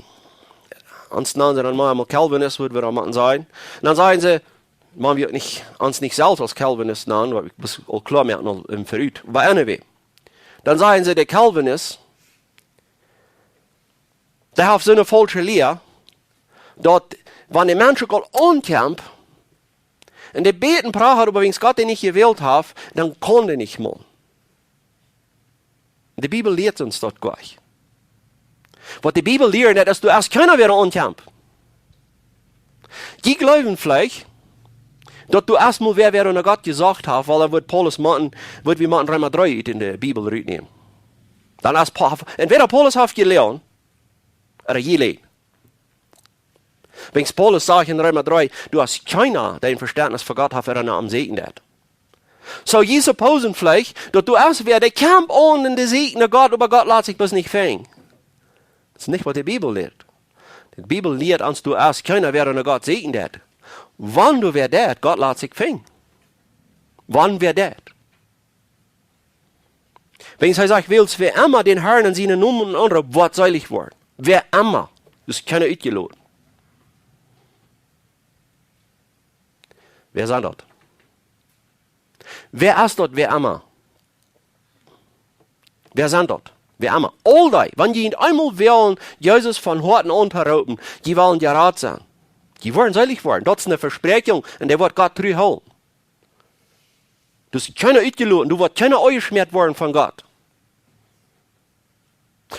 ons nanen see dan mau emol Calvinist, wudd wie dan motten sajen. Un dan sajen see, wan wie uk nich, ons nich selfst aus Calvinist nanen, waut wie bloos aul kloa moaken aul em verut. But anyway. Dan sajen see, de Calvinist, dee haft soone faulsche Lia, daut wan de Mensch uk aul aunkjemt, un dee bät un prachat, oba wäajens Gott dee nich jewält haft, dan kaun dee nich mol. De Bibel lieet ons daut nich. Waut de Bibel lieet, daut es, doa es kjeena, wäa aunkjemt. Jie jleewen veleicht, daut doa es mol wäa, wäa no Gott jesocht haft, wiels dan wudd Paulus motten, wudd wie motten Reema dree ut de Bibel rutnämen. Dan es Pa-, entwäda Paulus haft jeloagen, ooda jie läajen. Wäajens Paulus sajcht en Reema dree, doa es kjeena, dee een Vestentnis fa Gott haft, ooda no am sieekjen deit. Soo, jie supposen veleicht, daut doa es wäa, dee kjemt aun un dee sieekjt no Gott, oba Gott lat sikj bloos nich finjen. Daut es nich, waut de Bibel lieet. De Bibel lieet ons, doa es kjeena, wäa no Gott sieekjen deit. Wan doa wäa deit, Gott lat sikj finjen. Wan wäa deit. Wäajens hee sajcht, wiels wäa emma dän Herrn en sienen Nomen aunroopt, woat seelich woaren. Wäa emma. Daut es kjeena utjeloten. Wäa sent daut? Wäa es daut, wäa emma? Wäa sent daut? Wäa emma? Aul dee, wan jie eemol wellen, Jesus von Hoaten aunroopen, jie wellen jerat sennen. Jie woaren seelich woaren. Daut es eene Vespräakjunk un dee woat Gott tru hoolen. Du best kjeena utjeloten, du woascht kjeena utjeschmäat woaren von Gott.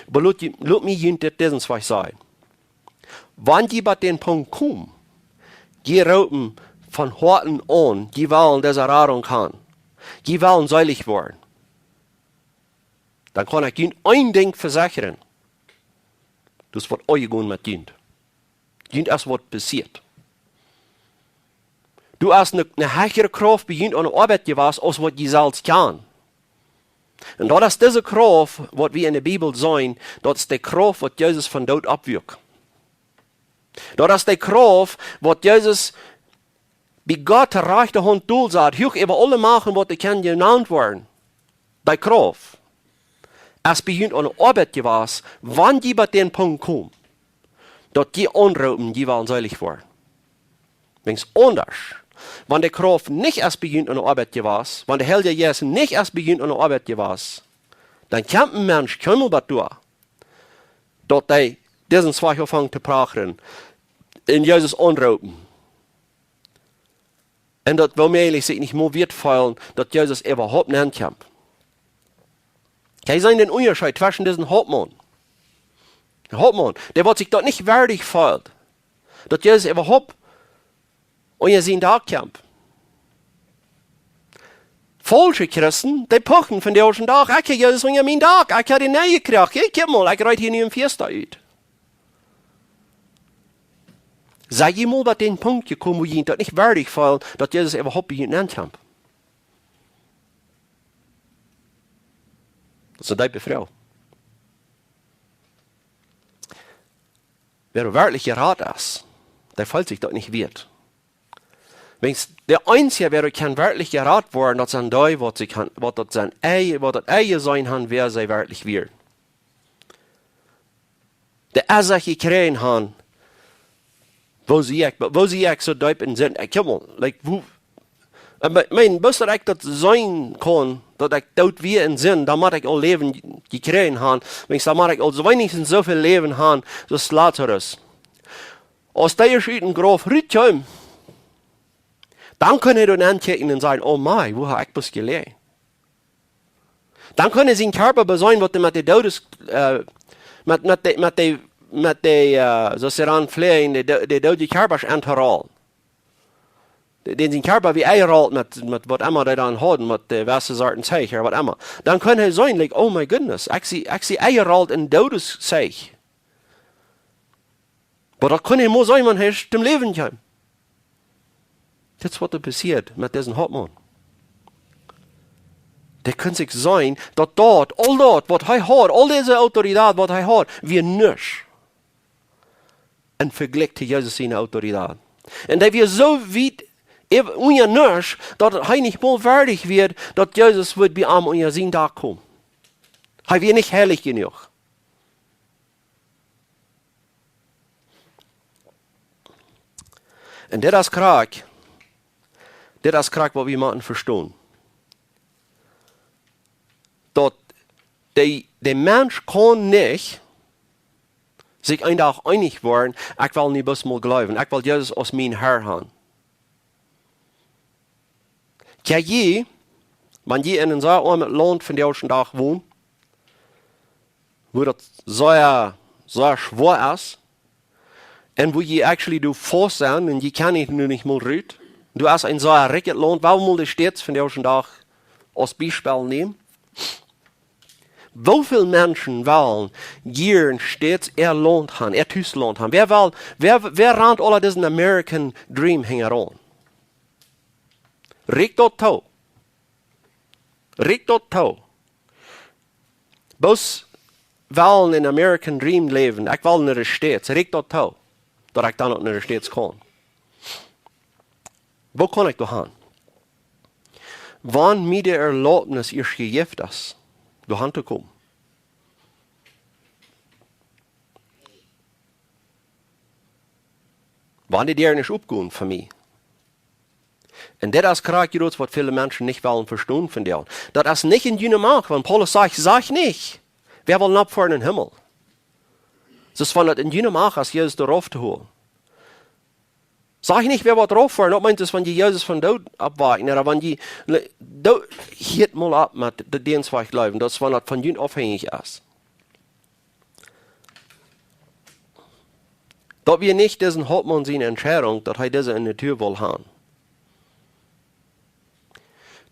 Oba lot, lot mie junt dit disen Wajch sajen. Wan jie bie dän Punkt komen, jie roopen von Hoaten aun, jie wellen dise Radunk haben, jie wellen seelich woaren, dan kaun ekj junt een Dinkj vesechren. Daut woat aunjegonen met junt. Junt es waut passieet. Du hast eene, eene hechre Krauft bie junt aun de Oabeit jewast, aus waut jie selfst kjanen. Un daut es dise Krauft, waut wie enne Bibel seenen, daut es de Krauft, waut Jesus vom Doot oppwakjt. Daut es de Krauft, waut Jesus bie Gott de rajchte Haunt dol sat, huach äwa aule Machten, waut doa kaun jenant woaren. Dee Krauft es bie junt aun de Oabeit jewast, wan jie bie dän Punkt komen, daut jie aunroopen, jie wellen seelich woaren. Wiels aundasch, wan de Krauft nich es bie junt aun de Oabeit jewast, wan de Heilje Jeist nich es bie junt aun de Oabeit jewast, dan kjemt een Mensch kjeenmol bat doa, daut hee disen Wajch aunfangt to prachren un Jesus aunroopen. Un daut womäajlich sikj nich mol wieet feelen, daut Jesus äwahaupt nenn kjemt. Jie seenen dän Unjascheet tweschen disen Hauptmaun. De Hauptmaun, dee waut sikj daut nich wieet feelt, daut Jesus äwahaupt unja sien Dak kjemt. Faulsche Christen, dee puchen von dän ieeschten Dach: "Ekj hab Jesus unja mien Dak, ekj hab dän nenn jekjräajen, ekj hab mol, ekj reed hia nu een Fiesta ut." Sent jie mol bat dän Punkt jekomen, wua jie daut nich wieet feelen, daut Jesus äwahaupt bie junt nenn kjemt? Daut es eene deepe Froag. Wäa werkjlich jerat es, dee feelt sikj daut nich wieet. Wiels de eensje, wäa kaun werkjlich jerat woaren, daut sent dee, waut sikj han, waut daut sent, ea, waut daut ea jeseenen han, wäa see werkjlich wieren. Dee ea sikj jekjräajen han, woo sie ekj, woo sie ekj soo deep en Sind? Ekj hab mol, like, woo, ekj meen, bloos daut ekj daut seenen kaun, daut ekj doot wia en Sind, dan mott ekj aul Läwen jekjräajen han. Wiels dan mott ekj aul soo weens soo väl Läwen han, soo aus Lazarus. Aus dee ieescht ut dän Grauf rutkjeem, dan kunn hee doa nenn kjikjen un sajen: "Oh mei, woo hab ekj bloos jeläajen?" Dan kunn hee sien Kjarpa beseenen, waut hee met de Doodes, äh, met, met de, met de, met de, äh, soo aus see dan fläajen, de, de, de doodje Kjarpasch auntorollen. De, dän sien Kjarpa wia enjerolt met, met waut emma dee dan hauden, met de wesse Sorten Zeich ooda waut emma. Dan kunn hee seenen, like: "Oh my goodness, ekj sie, ekj sie enjerolt en Doodes Zeich." Oba daut kunn hee mau seenen, wan hee toom Läwen kjeem. Dit es waut doa passieet met disen Hauptmaun. Dee kunn sikj seenen, daut daut, aul daut, waut hee haud, aul dise Autoritäten, waut hee haud, wia nuscht em Vejlikj to Jesus siene Autoritäten. Un dee wia soo wiet ew-, unja nuscht, daut hee nich mol wieet wia, daut Jesus wudd bie am unja sien Dak komen. Hee wia nich heilich jenuach. Un dit es krakjt, dit es krakjt, waut wie motten vestonen. Daut de, de Mensch kaun nich sikj een Dach eenich woaren: "Ekj well nu bloos mol jleewen, ekj well Jesus aus mien Herr han." Kjenn jie, wan jie en een sea oamet Launt vondoag dän Dach wonen, wua daut sea, sea schwoa es, un wua jie actually doa faust sent un jie kjennen nu nich mol rut. Du hast een sea rikjet Launt, well wie mol de States vondoag dän Dach aus Biespel nämen. Woo väl Menschen wellen hia en States äa Launt han, äa Tuslaunt han? Wäa well, wäa, wäa rant aule disen American Dream hinjaraun? Rieekjt daut too. Rieekjt daut too. Bloos wellen en American Dream läwen. Ekj well no de States. Rieekjt daut too, daut ekj dan uk no de States kaun? Woo kaun ekj doa han? Wan mie de Erlaubnis ieescht jejäft es, doa han to komen. Wan de Däaren nich opgonen fa mie. Un dit es krakjt daut, waut väle Menschen nich wellen vestonen vondoag. Daut es nich en june Macht, wan Paulus sajcht, sajcht nich: "Wäa well nopp foaren em Himmel?" Daut es wan daut en june Macht es, Jesus doa rauf to holen. Saj nich, wäa woat rauf foaren, daut meent, daut wan jie Jesus vom Doot oppwakjen, ooda wan jie, le-, doot, hieet mol opp met de Deenst, waut jie jleewen, daut es, wan daut von junt aufhenjich es. Daut wia nich disen Hauptmaun siene Entscheidunk, daut hee dise Natua wull haben.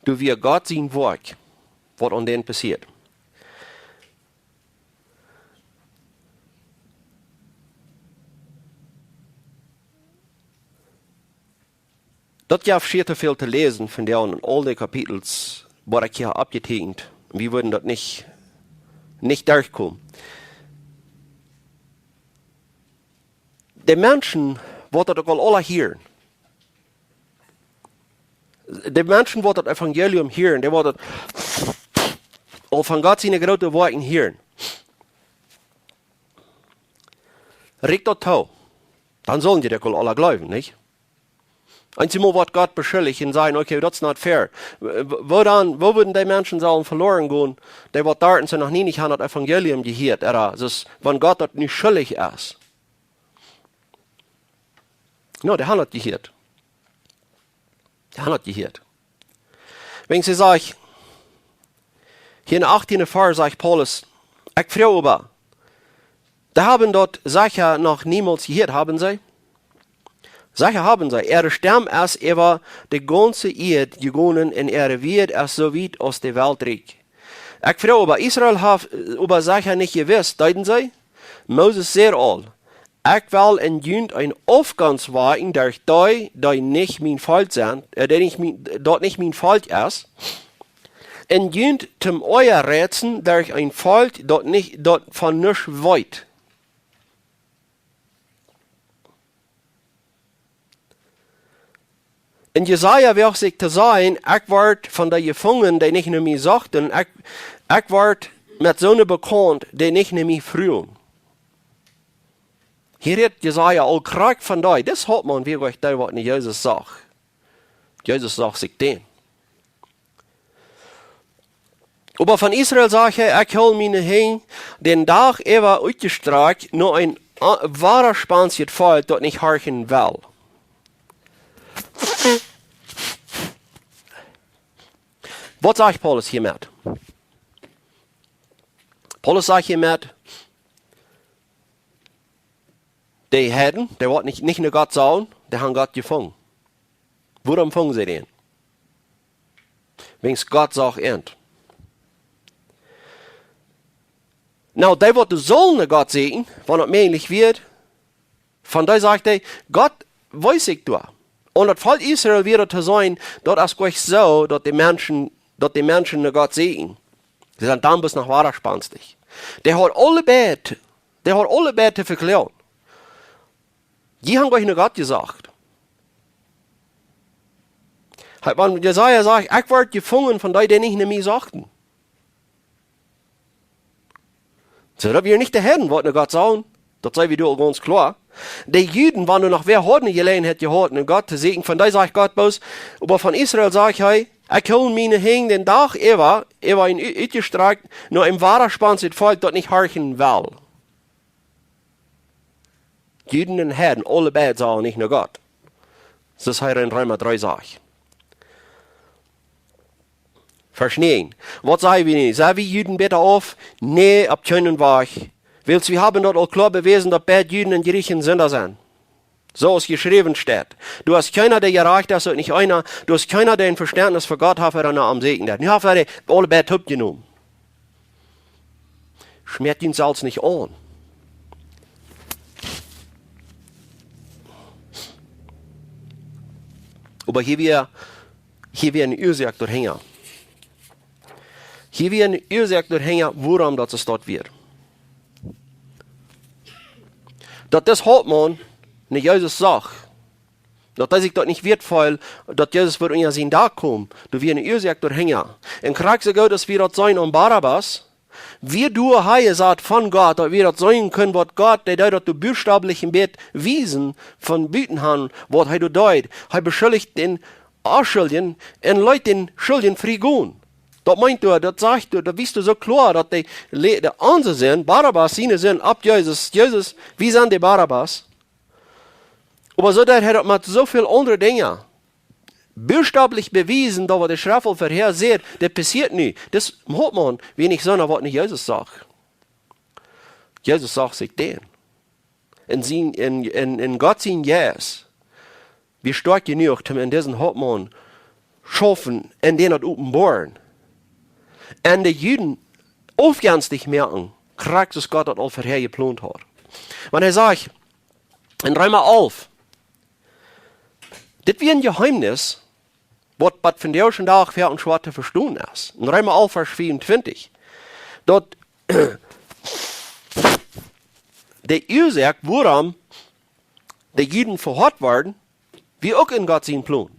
Daut wia Gott sien Woakj, waut aun dän passieet. Daut jeft schier too väl to läsen von dee aun aul dee Kapitels, waut ekj hia oppjeteekjent. Wie wudden daut nich, nich derchkomen. De Menschen, waut daut uk aul aula hieren. De Menschen, waut daut Evangelium hieren, dee waut daut aul von Gott siene groote Woakjen hieren. Rieekjt daut too. Dan sellen dee daut uk aul aula jleewen, nich? Eenjemol woat Gott beschuldicht un sajen: "Okay, that's not fair." W-, w-, woo dan, woo wudden dee Menschen sellen veloaren gonen, dee waut doa en sent noch nie nich aun daut Evangelium jehieet, ooda, daut, wan Gott daut nu schuldich es? No, dee haben daut jehieet. Dee haben daut jehieet. Wan see sajcht, hia em achttienden Varsch sajcht Paulus: "Ekj froag oba, dee haben daut secha noch niemols jehieet, haben see?" Secha haben see. "Äare Stemm es äwa de gaunze Ieed jegonen un äare Wieed es soo wiet aus de Welt rikj." Ekj froag oba, Israel haft, äh, oba secha nich jewist, deeden see? Moses säd aul: "Ekj well en junt een Aufgonst woakjen derch dee, dee nich mien Volkj sent, äh, dee nich mien, daut nich mien Volkj es, un junt toom Oaja reizen derch een Volkj, daut nich, daut von nuscht weet." Un Jesaja woagt sikj to sajen: "Ekj wort von dee jefungen, dee nich no mie sochten, ekj, ekj wort met soone bekaunt, dee nich no mie fruagen." Hia rät Jesaja aul krakjt von dee. Dis Hauptmaun wia uk dee, waut no Jesus socht. Jesus socht sikj dän. Oba von Israel sajcht hee: "Ekj hool miene Henj dän Dach äwa utjestrakjt no een a-, wadaspanstjet Volkj, daut nich horchen well." Waut sajcht Paulus hia met? Paulus sajcht hia met, dee Heiden, dee waut nich, nich no Gott sellen, dee haben Gott jefungen. Wuarom fungen see dän? Wiels Gott socht an. No, dee waut sellen no Gott sieekjen, wan daut mäajlich wia, von dee sajcht hee: "Gott wees sikj doa." Un daut Volkj Israel wia daut to sennen, daut es nich soo, daut dee Menschen, daut dee Menschen no Gott sieekjen. See sent dan bloos noch wadaspanstich. Dee hauden aulebie, dee hauden aulebie to vekloagen. Dee haben nich no Gott jesocht. Hee, wan Jesaja sajcht: "Ekj wort jefungen von dee, dee nich no mie sochten." Soo, daut wia nich de Heiden, waut no Gott sellen. Daut saj wie aul gaunz kloa. De Juden, wan doa noch wäa haud eene Jeläajenheit jehaut, no Gott to sieekjen, von dee sajcht Gott bloos, oba von Israel sajcht hee: "Ekj hool miene Henj dän Dach äwa, äwa een u-, utjestrakjt, no een wadaspanstjet Volkj, daut nich horchen well." Juden un Heiden, aulebie sellen nich no Gott. Soo aus hee en Reema dree sajcht. Varsch näajen. Waut saj wie nu? Sent wie Juden bäta auf? Nä, opp kjeenen Wajch. Wiels wie haben daut aul kloa bewäsen, daut beid Juden un Jrichen Sinda sent. Soo aus jeschräwen steit: "Doa es kjeena, dee jerajcht es, uk nich eena. Doa es kjeena, dee een Vestentnis fa Gott haft, ooda no am sieekjen deit." Nu haft hee dee aulebie toopjenomen. Schmäat junt selfst nich aun. Oba hia wia, hia wia eene Uasoak doahinja. Hia wia eene Uasoak doahinja, wuarom daut soo wia. Daut dis Hauptmaun no Jesus socht, daut hee sikj daut nich wieet feeld, daut Jesus wudd unja sien Dak komen, doa wia eene Uasoak doahinja. Un krakjt soo goot aus wie daut seenen aun Barabbas, wia doa hee jesat von Gott, daut wie daut seenen kunnen, waut Gott, dee deed daut doa buchstäblich een bät wiesen, von buten han, waut hee doa deed. Hee beschuldicht dän Onschuldjen un leet dän Schuldjen frie gonen. Daut meent doa, daut sajcht doa, daut wiest doa soo kloa, daut de, le-, de onse Sind, Barabbas siene Sind, opp Jesus, Jesus, wie sent de Barabbas? Oba soo deed hee daut met soo väl aundre Dinja buchstäblich bewiesen, daut waut de Schreft aul verhäa säd, daut passieet nu. Dis Hauptmaun wia nich soona waut nu Jesus sach. Jesus sach sikj dän. En sien, en, en, en Gott sien Jeist wia stoakj jenuach, om en disen Hauptmaun schaufen en dän daut openboaren. En de Juden aufjenstich moaken, krakjt soo aus Gott daut aul verhäa jeplont haud. Wan hee sajcht, en Reema alf, dit wia een Jeheemnis, waut bat vondoag dän Dach schwoa to vestonen es. En Reema alf, Varsch vea un twintich. Daut de Uasoak, wuarom de Juden vehoat worden, wia uk en Gott sien Plon.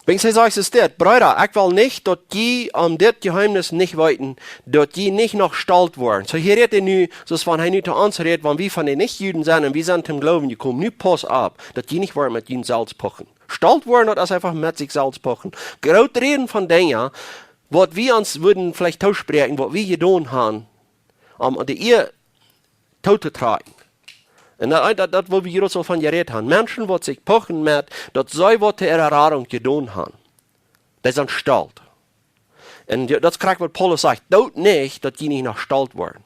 Wiels hee sajcht, es dit: Breeda, ekj well nich, daut jie om dit Jeheemnis nich weeten, daut jie nich noch stolt woaren. Soo hia rät hee nu, soo aus wan hee nu to ons rät, wan wie von de Nich-Juden sent un wie sent toom Gloowen jekomen. Nu pauss opp, daut jie nich woaren met junt selfst pochen. Stolt woaren, daut es eefach met sikj selfst pochen. Groot räden von Dinja, waut wie ons wudden veleicht toospräakjen, waut wie jedonen haben, om de Ea toototrakjen. Un daut, daut, daut, wua wie hia uk aul von jerät haben. Menschen, waut sikj pochen met, daut see waut to äare Radunk jedonen haben. Dee sent stolt. Un daut es krakjt waut Paulus sajcht: Doot nich, daut jie nich noch stolt woaren.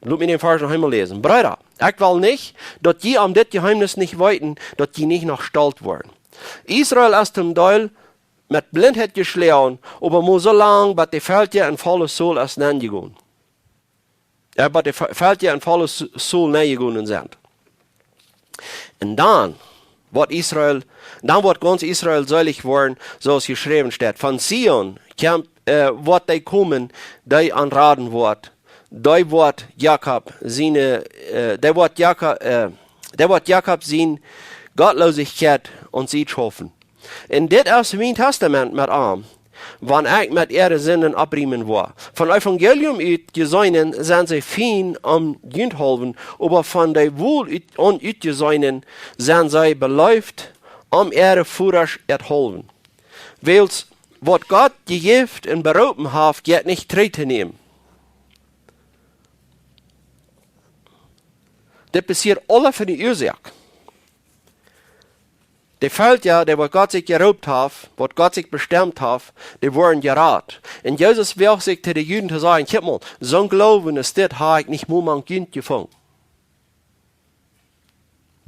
Lot mie dän Varsch noch eemol läsen. Breeda, ekj well nich, daut jie om dit Jeheemnis nich weeten, daut jie nich noch stolt woaren. Israel es toom Deel met Blintheit jeschloagen, oba mau soo lang, bat de Velkja en volle Saul es nenjegonen. Ä, bat de Ve-, Velkja en volle S-, Saul nenjegonen sent. Un dan woat Israel, dan woat gaunz Israel seelich woaren, soo aus jeschräwen steit: Von Zion kjemt, ä, woat dee komen, dee an raden woat. Dee woat Jakob siene, ä, dee woat Jako-, ä, dee woat Jakob siene Gottlosigkeit aun sikj schaufen. Un dit es mien Tastament met am, wan ekj met äare Sinden oppriemen woa. Von Evangelium utjeseenen sent see fien om junthaulwen, oba von de Wol ut-, aun utjeseenen sent see beleeft om äare Vodasch äarthaulwen. Wiels waut Gott jejäft un beroopen haft, jeit nich trigj to nämen. Dit passieet aula fa de Uasoak. De Velkja, dee waut Gott sikj jeroopt haft, waut Gott sikj bestemt haft, dee woaren jerat. Un Jesus woagt sikj to de Juden to sajen: Kjikj mol, soon Gloowen aus dit hab ekj nich mol mank junt jefungen.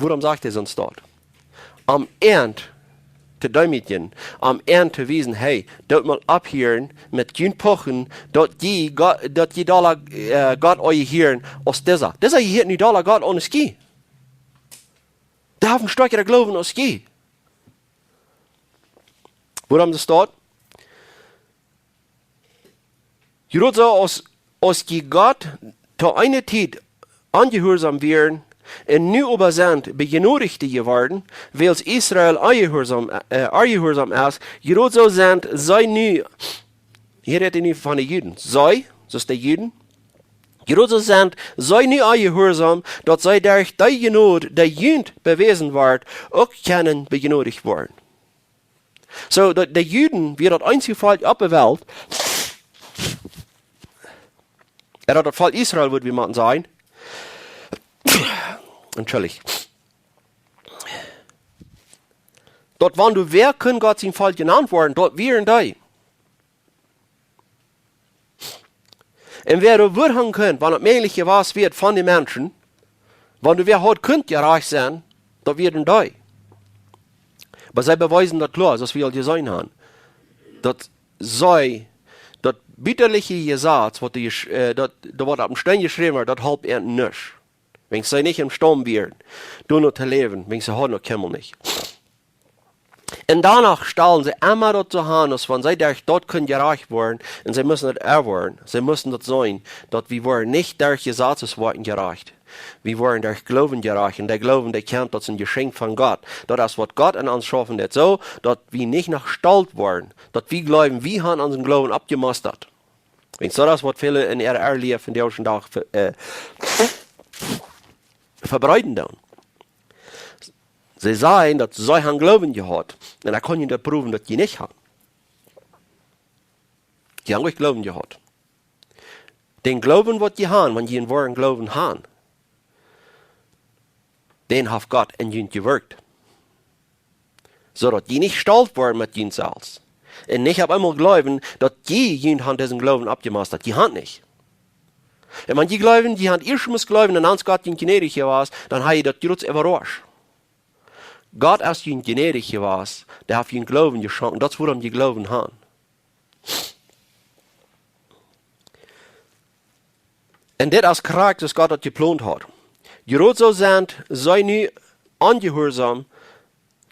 Wuarom sajcht hee soont doa? Om an to deemootjen, om an to wiesen: Hey, doot mol opphieren met junt pochen, daut jie Go-, daut jie dolla, ä, Gott aunjehieren aus disa. Disa jehieet nu dolla Gott aun aus jie. Dee haft een stoakjren Gloowen aus jie. Wuarom es daut? Jie doot soo aus, aus jie Gott to eene Tiet onjehuarsom wieren un nu oba sent Bejnodichte jeworden, wiels Israel onjehuarsom, ä, onjehuarsom es. Jie doot soo sent see nu, hia rät hee nu von de Juden, see, soo aus de Juden, jie doot soo sent see nu onjehuarsom, daut see derch dee Jnod, dee junt bewäsen woat, uk kjennen bejnodicht woaren. Soo, de, de Juden wia daut eensje Volkj oppe Welt, ä, daut Volkj Israel, wudd wie mau sajen. Entschuldicht. Daut wan doa wäa kunn Gott sien Volkj jenant woaren, daut wieren dee. Un wäa doa wudd han kunt, wan et mäajlich jewast wia von de Menschen, wan doa wäa haud kunt jerajcht sennen, daut wieren dee. Oba see bewiesen daut kloa, soo aus wie aul jeseenen haben, daut see, daut butterliche Jesaz, waut de Jesch-, ä, daut, daut waut opp dän Steen jeschräwen wort, daut holp an nuscht. Wan see nich emstaund wieren, doano to läwen, wan see hauden daut kjeenmol nich. Un doano stalen see emma daut soo aun, aus wan see derch daut kunnen jerajcht woaren, un see musten daut erwoaren. See musten daut seenen, daut wie woaren nich derch Jesazes woaren jerajcht. Wie woaren derch Gloowen jerajcht. Un de Gloowen, dee kjemt, daut es een Jeschenkj von Gott. Daut es waut Gott en ons schaufen deed, soo daut wie nich noch stolt woaren, daut wie jleewen, wie haben onsen Gloowen aufjemostat. Wan soo daut es waut väle en äare Läwen vondoag dän Dach ve-, ä, vebreeden doonen. See sajen, daut see haben Gloowen jehaut. Un dan kaun jie daut proowen, daut jie nich haben. Jie haben nich Gloowen jehaut. Dän Gloowen, waut jie haben, wan jie een woaren Gloowen haben, dän haft Gott en junt jewirkt. Soo daut jie nich stolt woaren met junt selfst. Un nich opp eemol jleewen, daut jie junt han disen Gloowen oppjemastad. Jie han nich. Un wan jie jleewen, jie han ieescht must jleewen, un dan es Gott junt jnädich jewast, dan ha jie daut jrod äwarascht. Gott es junt jnädich jewast, dee haft junt Gloowen jeschonken, daut es wuarom jie Gloowen han. Un dit es krakjt soo aus Gott daut jeplont haud. Jrod soo sent see nu onjehuarsaum,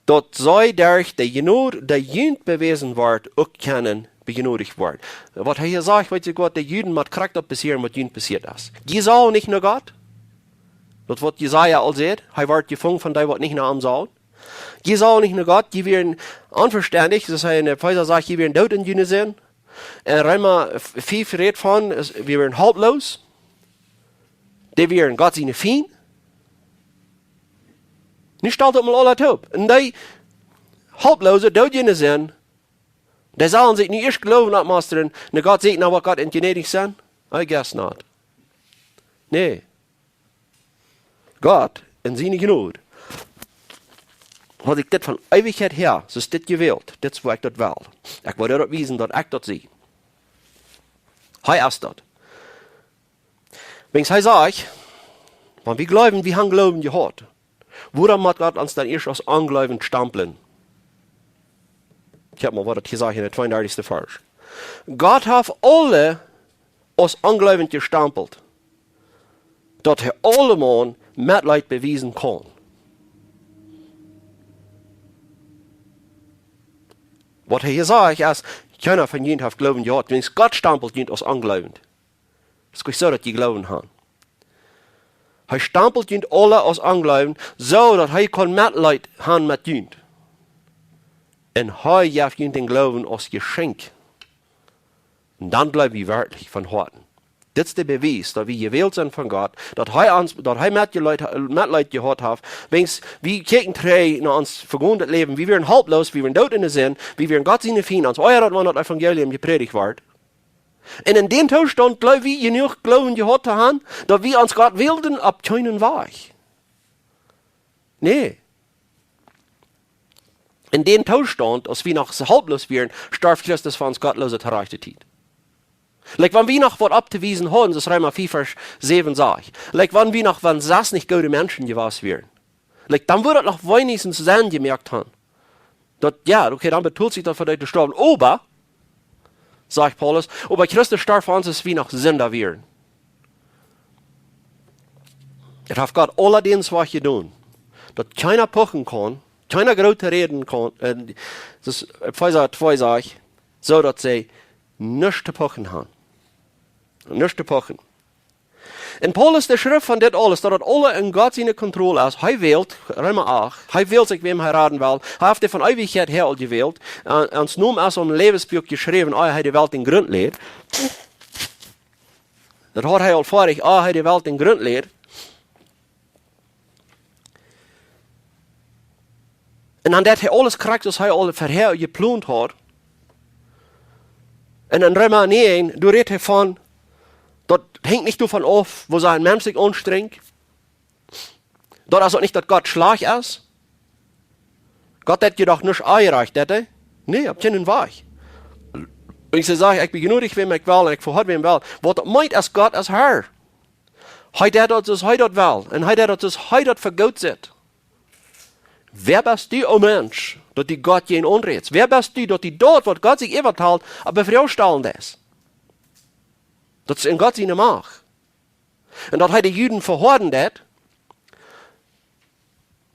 daut see derch de Jnod, dee junt bewäsen woat, uk kjennen bejnodicht woaren. Waut hee hia sajcht, weet jie waut, de Juden, mott krakjt daut passieren, waut junt passieet es. Jie sellen nich no Gott. Daut waut Jesaja aul säd, hee woat jefungen von dee, waut nich no am sellen. Jie sellen nich no Gott, jie wieren onvestendich, soo aus hee en Efeesa sajcht, jie wieren doot en june Sind. En Reema fief rät von, es, wie wieren halploos. Dee wieren Gott siene Fiend. Nu stalt daut mol aula toop. Un dee halploose, doot en june Sind, dee sellen sikj nu ieescht Gloowen oppmastren, un Gott sajcht, na, woat Gott en jnädich sennen? I guess not. Nä. Gott en siene Jnod haud sikj dit von Eewichkjeit häa, soo es dit jewält, dit es woo ekj daut well. Ekj well daut wiesen, daut ekj daut sie. Hee es daut. Wiels hee sajcht, wan wie jleewen, wie han Gloowen jehaut, wuarom mott Gott ons dan ieescht aus onjleewend stamplen? Kjikj mol, waut daut hia sajcht en dän tweeundartichsten Varsch. Gott haft aule aus onjleewend jestampelt, daut hee aulemaun Metleet bewiesen kaun. Waut hee hia sajcht es, kjeena von junt haft Gloowen jehaut, wiels Gott stampelt junt aus onjleewend. Daut es nich soo, daut jie Gloowen han. Hee stampelt junt aule aus onjleewend, soo daut hee kaun Metleet han met junt. Un hee jeft junt dän Gloowen aus Jeschenkj. Un dan jleew wie werkjlich von Hoaten. Dit es de Bewies, daut wie jewält sent von Gott, daut hee ons, daut hee Metleet, Metleet jehaut haft, wiels wie kjikjen trigj no ons vegondet Läwen, wie wieren halploos, wie wieren doot en de Sind, wie wieren Gott siene Fiend, ons oajat daut, wan daut Evangelium jeprädicht wort. Un en dän Toostaunt jleew wie jenuach Gloowen jehaut to han, daut wie ons Gott wälden opp kjeenen Wajch. Nä. En dän Toostaunt, aus wie noch soo halploos wieren, storf Christus fa ons Gottloose to rajchte Tiet. Like, wan wie noch waut opptowiesen hauden, soo aus Reema fief Varsch säwen sajcht. Like, wan wie noch, wan sest nich goode Menschen jewast wieren. Like, dan wudd daut noch weenichstens Senn jemoakt han. Daut, jo, okay, dan betalt sikj daut fa dee to stoawen. Oba, sajcht Paulus, oba Christus storf fa ons, aus wie noch Sinda wieren. Daut haft Gott auladiens waut jedonen. Daut kjeena puchen kaun, kjeena groot räden kaun, äh, daut es, Efeesa twee sajcht, soo daut see nuscht to puchen han. Nuscht to puchen. Un Paulus, dee schrift von dit aules, daut daut aule en Gott siene Kontroll es. Hee wält, Reema acht, hee wält sikj, wäm hee raden well. Hee haft dee von Eewichkjeit häa aul jewält. Äh, ons Nomen es em Läwensbuak jeschräwen, ea hee de Welt em Grunt läd. Daut haud hee aul foadich, ea hee de Welt em Grunt läd. Un dan deed hee aules krakjt soo aus hee aul verhäa jeplont haud. Un en Reema näajen, doa rät hee von, daut henjt nich doavon auf, woo sea een Mensch sikj aunstrenjt. Daut es uk nich, daut Gott schlajcht es. Gott deed je doch nuscht onjerajcht, deed hee? Nä, opp kjeenen Wajch. Wan see sajen, ekj bejnodich wäm ekj well un ekj vehoad wäm ekj well. Waut daut meent es, Gott es Herr. Hee deed daut soo aus hee daut well. Un hee deed daut soo aus hee daut fa goot sitt. Wäa best du, o Mensch, daut du Gott jäajen aunrätst? Wäa best du, daut du daut, waut Gott sikj äwatalt, opp de Froag stalen deist? Daut es en Gott siene Macht. Un daut hee de Juden vehoaden deed,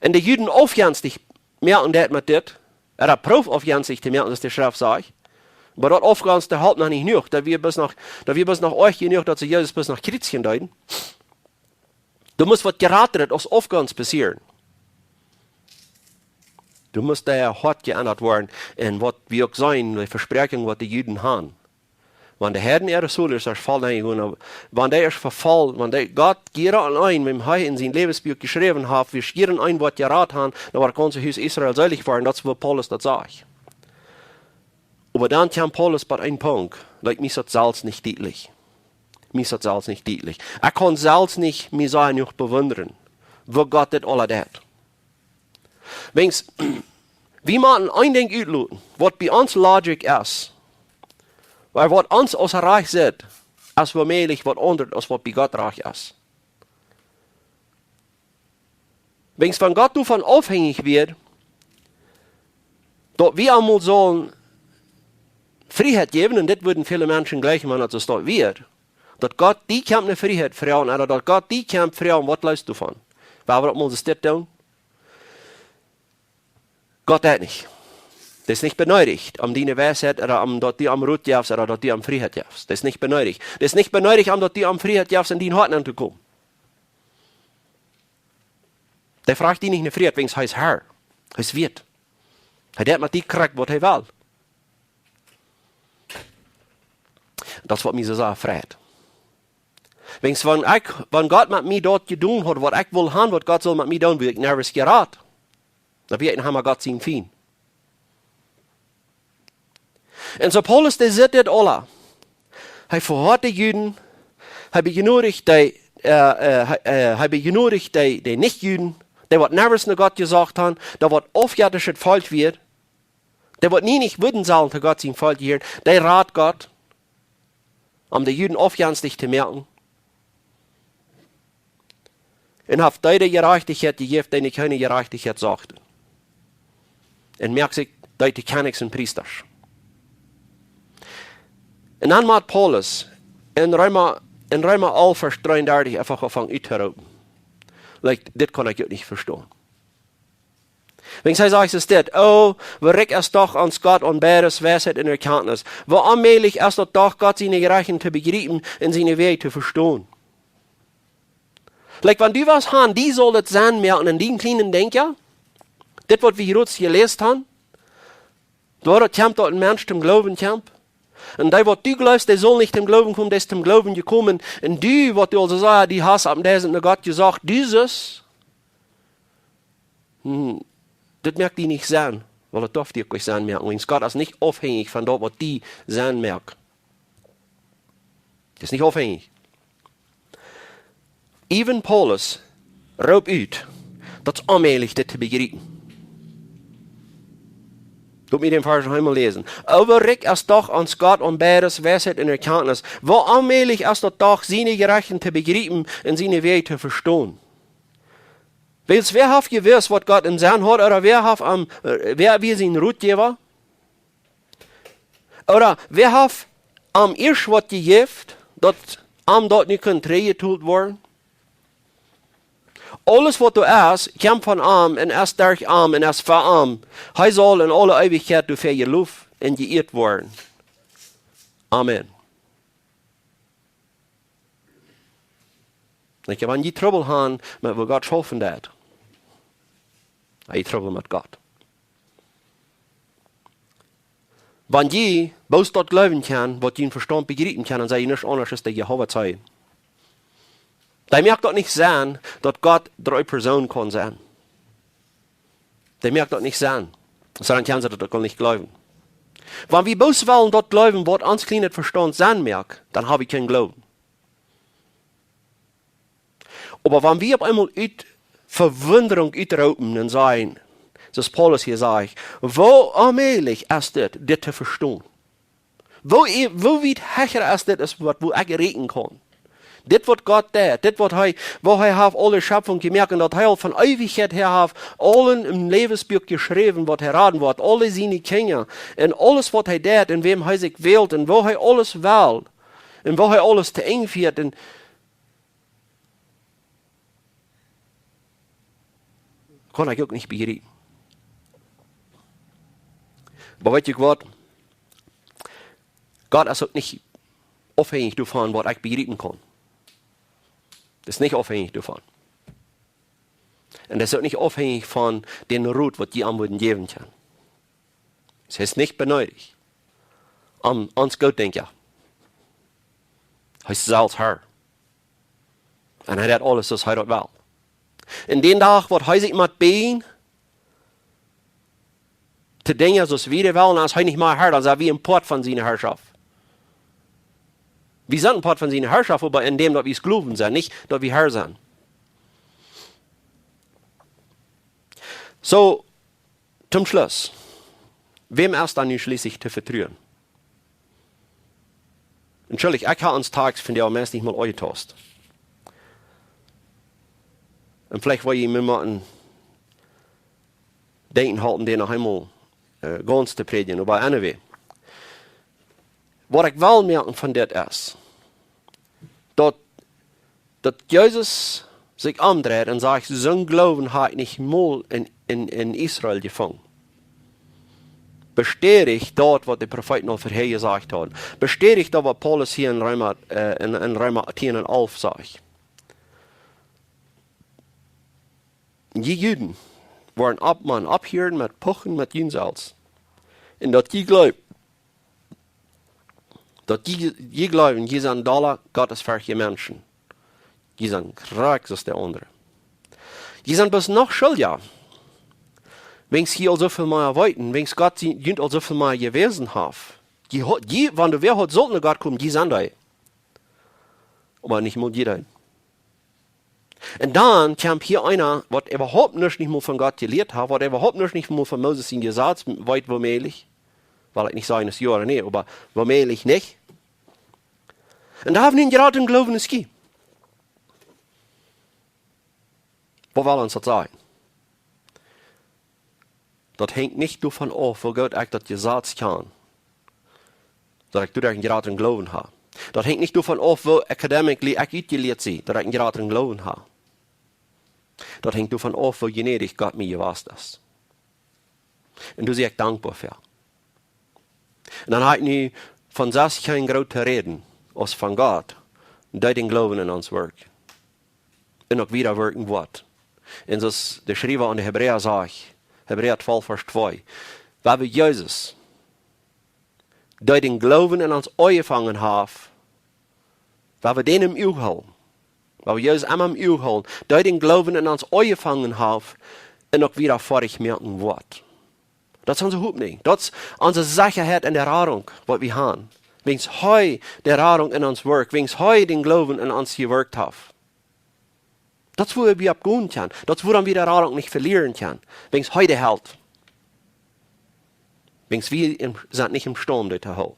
un de Juden aufjenstich moaken deed met dit, ooda proowd aufjenstich to moaken, soo aus de Schreft sajcht. Oba daut Aufjenstich halpt noch nich jenuach. Daut wia bloos noch, daut wia bloos noch oajch jenuach, daut see Jesus bloos noch kjriezjen deeden. Doa must waut jratret aus Aufjenst passieren. Doa must daut Hoat jeendat woaren. Un waut wie uk seenen, de Vespräakjunk, waut de Juden hauden. Wan de Heiden äare Soldaten es voll nenjegonen, wan dee es vefolcht, wan dee Gott jieda eenen, wäm hee en sien Läwensbuak jeschräwen haft, wäa jieda een woat jerat haben, dan woat daut gaunze Hus Israel seelich woaren, daut es woo Paulus daut sajcht. Oba dan kjemt Paulus bie een Punkt, like, mie es daut selfst nich dietlich. Mie es daut selfst nich dietlich. Ekj kaun selfst nich mie soo jenuach bewundren, woo Gott dit aula deit. Wäajens, wie motten een Dinkj utloten, waut bie ons logic es, oba waut ons aus rajcht sitt, es woomäajlich waut aundret aus waut bie Gott rajcht es. Wäajens wan Gott doavon aufhenjich wia, daut wie am mol sullen Frieheit jäwen, un dit wudden väle Menschen jlikjen, wan daut soo wia, daut Gott die kjemt ne Frieheit froagen, ooda daut Gott die kjemt froagen, waut leefst du von? Wua wie daut mol soo dit doonen? Gott deit nich. Daut es nich beneedicht, om diene Weisheit, ooda om daut du am Rot jefst, ooda daut du am Frieheit jefst. Daut es nich beneedicht. Daut es nich beneedicht, om daut du am Frieheit jefst, en dien Hoat auntokomen. Dee froagt die nich ne Frieheit, wäajens hee es Herr. Hee es wieet. Hee deit met die krakjt waut hee well. Daut es waut mie soo sea freit. Wäajens wan ekj, wan Gott met mie daut jedonen haud, waut ekj wull han, waut Gott sull met mie doonen, wudd ekj never jerat. Dan wia ekj noch emma Gott sien Fient. Un soo Paulus, dee sitt dit aula. Hee vehoat de Juden, hee bejnoodicht dee, äh, äh, hee, äh, hee bejnoodicht dee, dee Nich-Juden, dee waut never no Gott jesocht han, dee waut aufjettischet Volkj wia, dee waut nie nich wudden sellen to Gott sien Volkj jehieren, dee rat Gott, om de Juden aufjenstich to moaken. Un haft dee de Jerajchtichkjeit jejäft, dee nich kjeene Jerajchtichkjeit sochten. Un moakt sikj dee to Kjennichs un Priestasch. Un dan mott Paulus en Reema, en Reema alf Varsch dreeundartich eefach aunfangen uttoropen. Like, dit kaun ekj uk nich vestonen. Wäajens hee sajcht, es dit: "O, woo rikj es doch ons Gott aun beides, Weisheit un Erkjantnis. Woo onmäajlich es daut doch, Gott siene Jerechten to bejriepen un siene Wäaj to vestonen." Like, wan du waut han, die saul daut sennen moaken en dien kjlienen Dinkj, jo? Dit waut wie hia roots jeläst han, doaderch kjemt daut een Mensch toom Gloowen kjemt. Un dee waut du jleefst, dee saul nich toom Gloowen komen, dee es toom Gloowen jekomen. Un du, waut du aulsoo sajchst, du hast opp disen no Gott jesocht, du sajchst, hm, dit moakt die nich sennen, wiels daut darf die uk nich sennen moaken. Wiels Gott es nich aufhenjich von daut, waut die sennen moakt. Daut es nich aufhenjich. Even Paulus roopt ut, daut es onmäajlich, dit to bejriepen. Lot mie dän Varsch noch eemol läsen. "O, woo rikj es doch ons Gott aun beides, Weisheit un Erkjantnis. Woo onmäajlich es daut doch, siene Jerechten to bejriepen un siene Wäaj to vestonen." Wiels wäa haft jewist, waut Gott em Senn haud, ooda wäa haft am, äh, wäa wia sien Rotjäwa? Ooda wäa haft am ieescht waut jejäft, daut am daut nu kunn trigjjetolt woaren? Aules waut doa es, kjemt von am un es derch am un es fa am. Hee saul en aule Eewichkjeit doafäa jeloft un jeieet woaren. Amen. Ekj, wan jie Trubbel han met waut Gott schaufen deit, ha jie Trubbel met Gott. Wan jie bloos daut jleewen kjennen, waut jun Vestaunt bejriepen kaun, dan sie jie nuscht aundasch aus de Jehova Zeijen. Dee moakt daut nich sennen, daut Gott dree Persoonen kaun sennen. Dee moakt daut nich sennen. Soo dan kjennen see daut uk nich jleewen. Wan wie bloos wellen daut jleewen, waut ons kjlienet Vestaunt sennen moakt, dan ha wie kjeen Gloowen. Oba wan wie opp eemol ut Vewundaunk utroopen un sajen, soo aus Paulus hia sajcht: "Woo onmäajlich es dit, dit to vestonen? Woo e-, woo wiet hecha es dit, aus waut, woo ekj räakjnen kaun? Dit waut Gott deit, dit waut hee, woo hee haft aule Schepfunk jemoakt un daut hee aul von Eewichkjeit häa haft aulen em Läwensbuak jeschräwen, waut hee raden woat, aule siene Kjinja un aules waut hee deit un wäm hee sikj wält un woo hee aules well un woo hee aules to Enj fieet un kaun ekj uk nich bejriepen." Oba weet jie waut? Gott es uk nich aufhenjich doavon, waut ekj bejriepen kaun. Daut es nich aufhenjich doavon. Un daut es uk nich aufhenjich von dän Rot, waut jie am wudden jäwen kjennen. Daut es nich beneedicht. Am, ons Goot denkjen. Hee es selfst Herr. Un hee deit aules soo aus hee daut well. Un dän Dach, waut hee sikj mott bieejen to Dinja soo aus wie dee wellen, dan es hee nich mea Herr, dan sent wie een Poat von siene Herrschaft. Wie sent een Poat von siene Herrschaft, oba en däm daut wie Sklowen sent, nich daut wie Herr sent. So, toom Schluss. Wäm es dan nu schlieslich to vetruen? Entschuldicht, ekj hab ons Tekst von de meist nich mol aunjetost. Un veleicht woa jie mie mol een Denkjen halpen, dän noch eemol, äh, gaunz to prädjen, oba anyway. Waut ekj well moaken von dit es, daut, daut Jesus sikj omdreit un sajcht: "Soon Gloowen hab ekj nich mol en, en, en Israel jefungen." Bestädicht daut, waut de Profeeten aul verhäa jesajcht hauden. Bestädicht daut, waut Paulus hia en Reema, äh, en, en Reema tieen un alf sajcht. Jie Juden woaren opp, Maun, opphieren met puchen met junt selfst. Un daut jie jleewen, daut jie, jie jleewen, jie sent dolla gottesferchtje Menschen. Jie sent krakjt soo aus de aundre. Jie sent bloos noch schuldja. Wäajens jie aul soo väl mea weeten, wäajens Gott sie, junt aul soo väl mea jewäsen haft. Jie, ho- jie, wan doa wäa haud sullt no Gott komen, jie sent dee. Oba nich mol jie dee. Un dan kjemt hia eena, waut äwahaupt nuscht nich mol von Gott jelieet haft, waut äwahaupt nuscht nich mol von Moses sien Jesaz weet, woomäajlich. Well ekj nich sajen, es jo ooda nä, oba woomäajlich nich. Un dee haft nu een jratren Gloowen aus jie. Waut well ons daut sajen? Daut henjt nich doavon auf, woo goot ekj daut Jesaz kjan, daut ekj doaderch een jratren Gloowen hab. Daut henjt nich doavon auf, woo academically ekj utjelieet sie, daut ekj een jratren Gloowen hab. Daut henjt doavon auf, woo jnädich Gott mie jewast es. Un doa sie ekj dankboa fa. Un dan hab ekj nu von selfst kjeen groota Räden, aus von Gott, dee dän Gloowen en ons wirkjt. Un uk wieda wirkjen woat. Un soo aus de Schriewa aun de Hebräa sajcht, Hebräa twalf, Varsch twee: "Wiels wie Jesus, dee dän Gloowen en ons aunjefongen haft, wiels wie dän em Uag hoolen, wiels wie Jesus emma em Uag hoolen, dee dän Gloowen en ons aunjefongen haft un uk wieda foadich moaken woat." Daut es onse Hopninj. Daut es onse Sechaheit en de Radunk, waut wie haben. Wäajens hee de Radunk en ons wirkjt, wäajens hee dän Gloowen en ons jewirkjt haft. Daut es, wua wie opp gonen kjennen. Daut es, wuarom wie de Radunk nich velieren kjennen. Wäajens hee dee helt. Wäajens wie em, sent nich emstaund, dee to hoolen.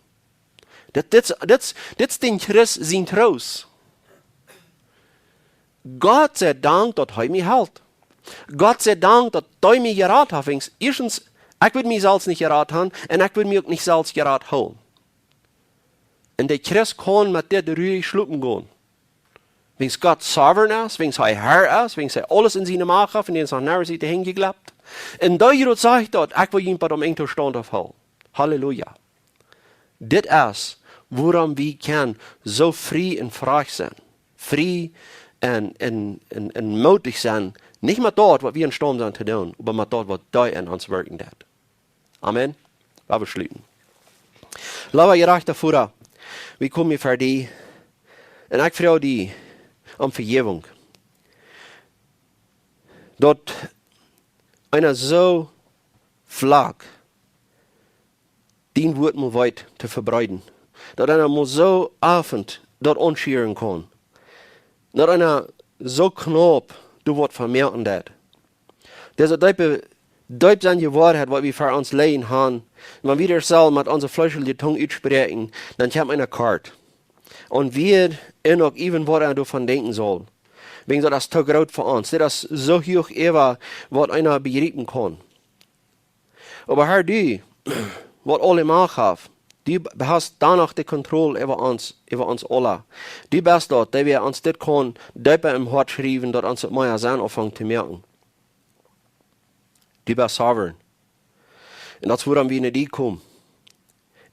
Dit, dit, dit, dit es dän Christ sien Troost. Gott sie Dank, daut hee mie helt. Gott sie Dank, daut hee mie jerat haft. Wäajens, ieeschtens, ekj wudd mie selfst nich jerat haben un ekj wudd mie uk nich selfst jerat hoolen. Un de Christ kaun met dit ruhig schlopen gonen. Wäajens Gott sovereign es, wäajens hee Herr es, wäajens hee aules en siene Macht haft un dän es noch niemols de Henj jeklaupt. Un dee Jud sajcht daut: "Ekj well junt bie däm Enj tostaunt hoolen." Halleluja. Dit es, wuarom wie kjennen soo frie un frach sennen. Frie un, un, un, un moodich sennen. Nich met daut, waut wie emstaund sent to doonen, oba met daut, waut hee en ons wirkjen deit. Amen. Lot ons schluten. Leewa jerajchta Voda, wie komen ver die. Un ekj froag die om Vejäwunk. Daut eena soo flach dien Wuat mol weet to vebreeden. Daut eena mol soo offen daut aunschieren kaun. Daut eena soo knaup doa waut von moaken deit. Dise deepe, deep sennje Woarheit, waut wie ver ons lijen haben, wan wie daut selfst met onse fleeschelje Tung utspräakjen, dan kjemt eena kort. Un wie en uk äwen, waut eena doavon denkjen saul. Wäajens daut es too groot fa ons. Dit es soo huach äwa, waut eena bejriepen kaun. Oba Herr, du, waut aule Macht hast, du b-, hast doano de Kontroll äwa ons, äwa ons aula. Du best daut, dee wie ons dit kaun deepa em Hoat schriewen, daut ons daut mea Senn aunfangt to moaken. Du best sovereign. Un daut es, wuarom wie no die komen.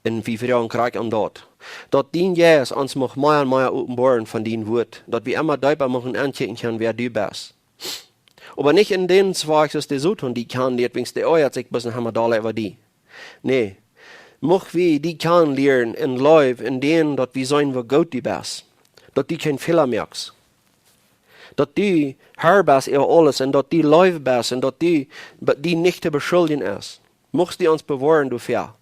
Un wie froagen krakjt om daut. Daut dien Jeist ons mucht mea un mea openboaren von dien Wuat. Daut wie emma deepa muchten ankjikjen kjennen, wäa du best. Oba nich en dän Wajch, soo aus de Soton die kjanen lieet, wäajens dee oajat sikj bloos noch emma dolla äwa die. Nä. Mucht wie die kjanen lieren en Leew, en dän, daut wie seenen, woo goot du best. Daut du kjeen Fäla moakst. Daut du Herr best äwa aules un daut du Leew best un daut du, be-, die nich to beschuldjen es. Muchst du ons bewoaren doafäa,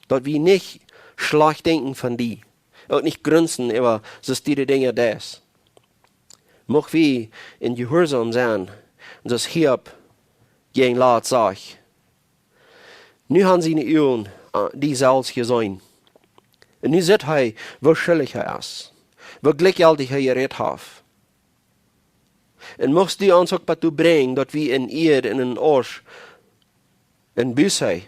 daut wie nich schlajcht denkjen von die, uk nich grunzen äwa soo aus du de Dinja deist. Mucht wie en Jehuarsaum sennen, soo aus Hiob jäajen Lot sach. Nu han siene Uagen die selfst jeseenen. Un nu sitt hee, woo schuldich hee es, woo jlikjjeltich hee jerät haft. Un muchst du ons uk bat doa brinjen, daut wie en Ieed un en Osch un Buße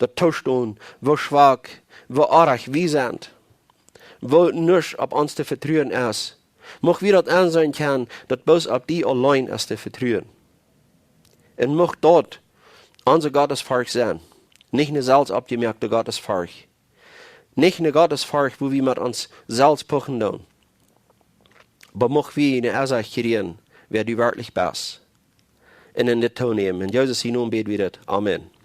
daut toostonen, woo schwak, woo oajch wie sent, woo nuscht opp ons to vetruen es. Mucht wie daut enseenen kjennen, daut bloos opp die auleen es to vetruen. Un mucht daut onse Gottesforcht sennen, nich eene selfst oppjemoakte Gottesforcht, nich eene Gottesforcht, wua wie met ons selfst puchen doonen, oba mucht wie eene Ensecht kjrieen, wäa du werkjlich best. Un en dit toonämen. En Jesus sienen Nomen bäd wie dit. Amen.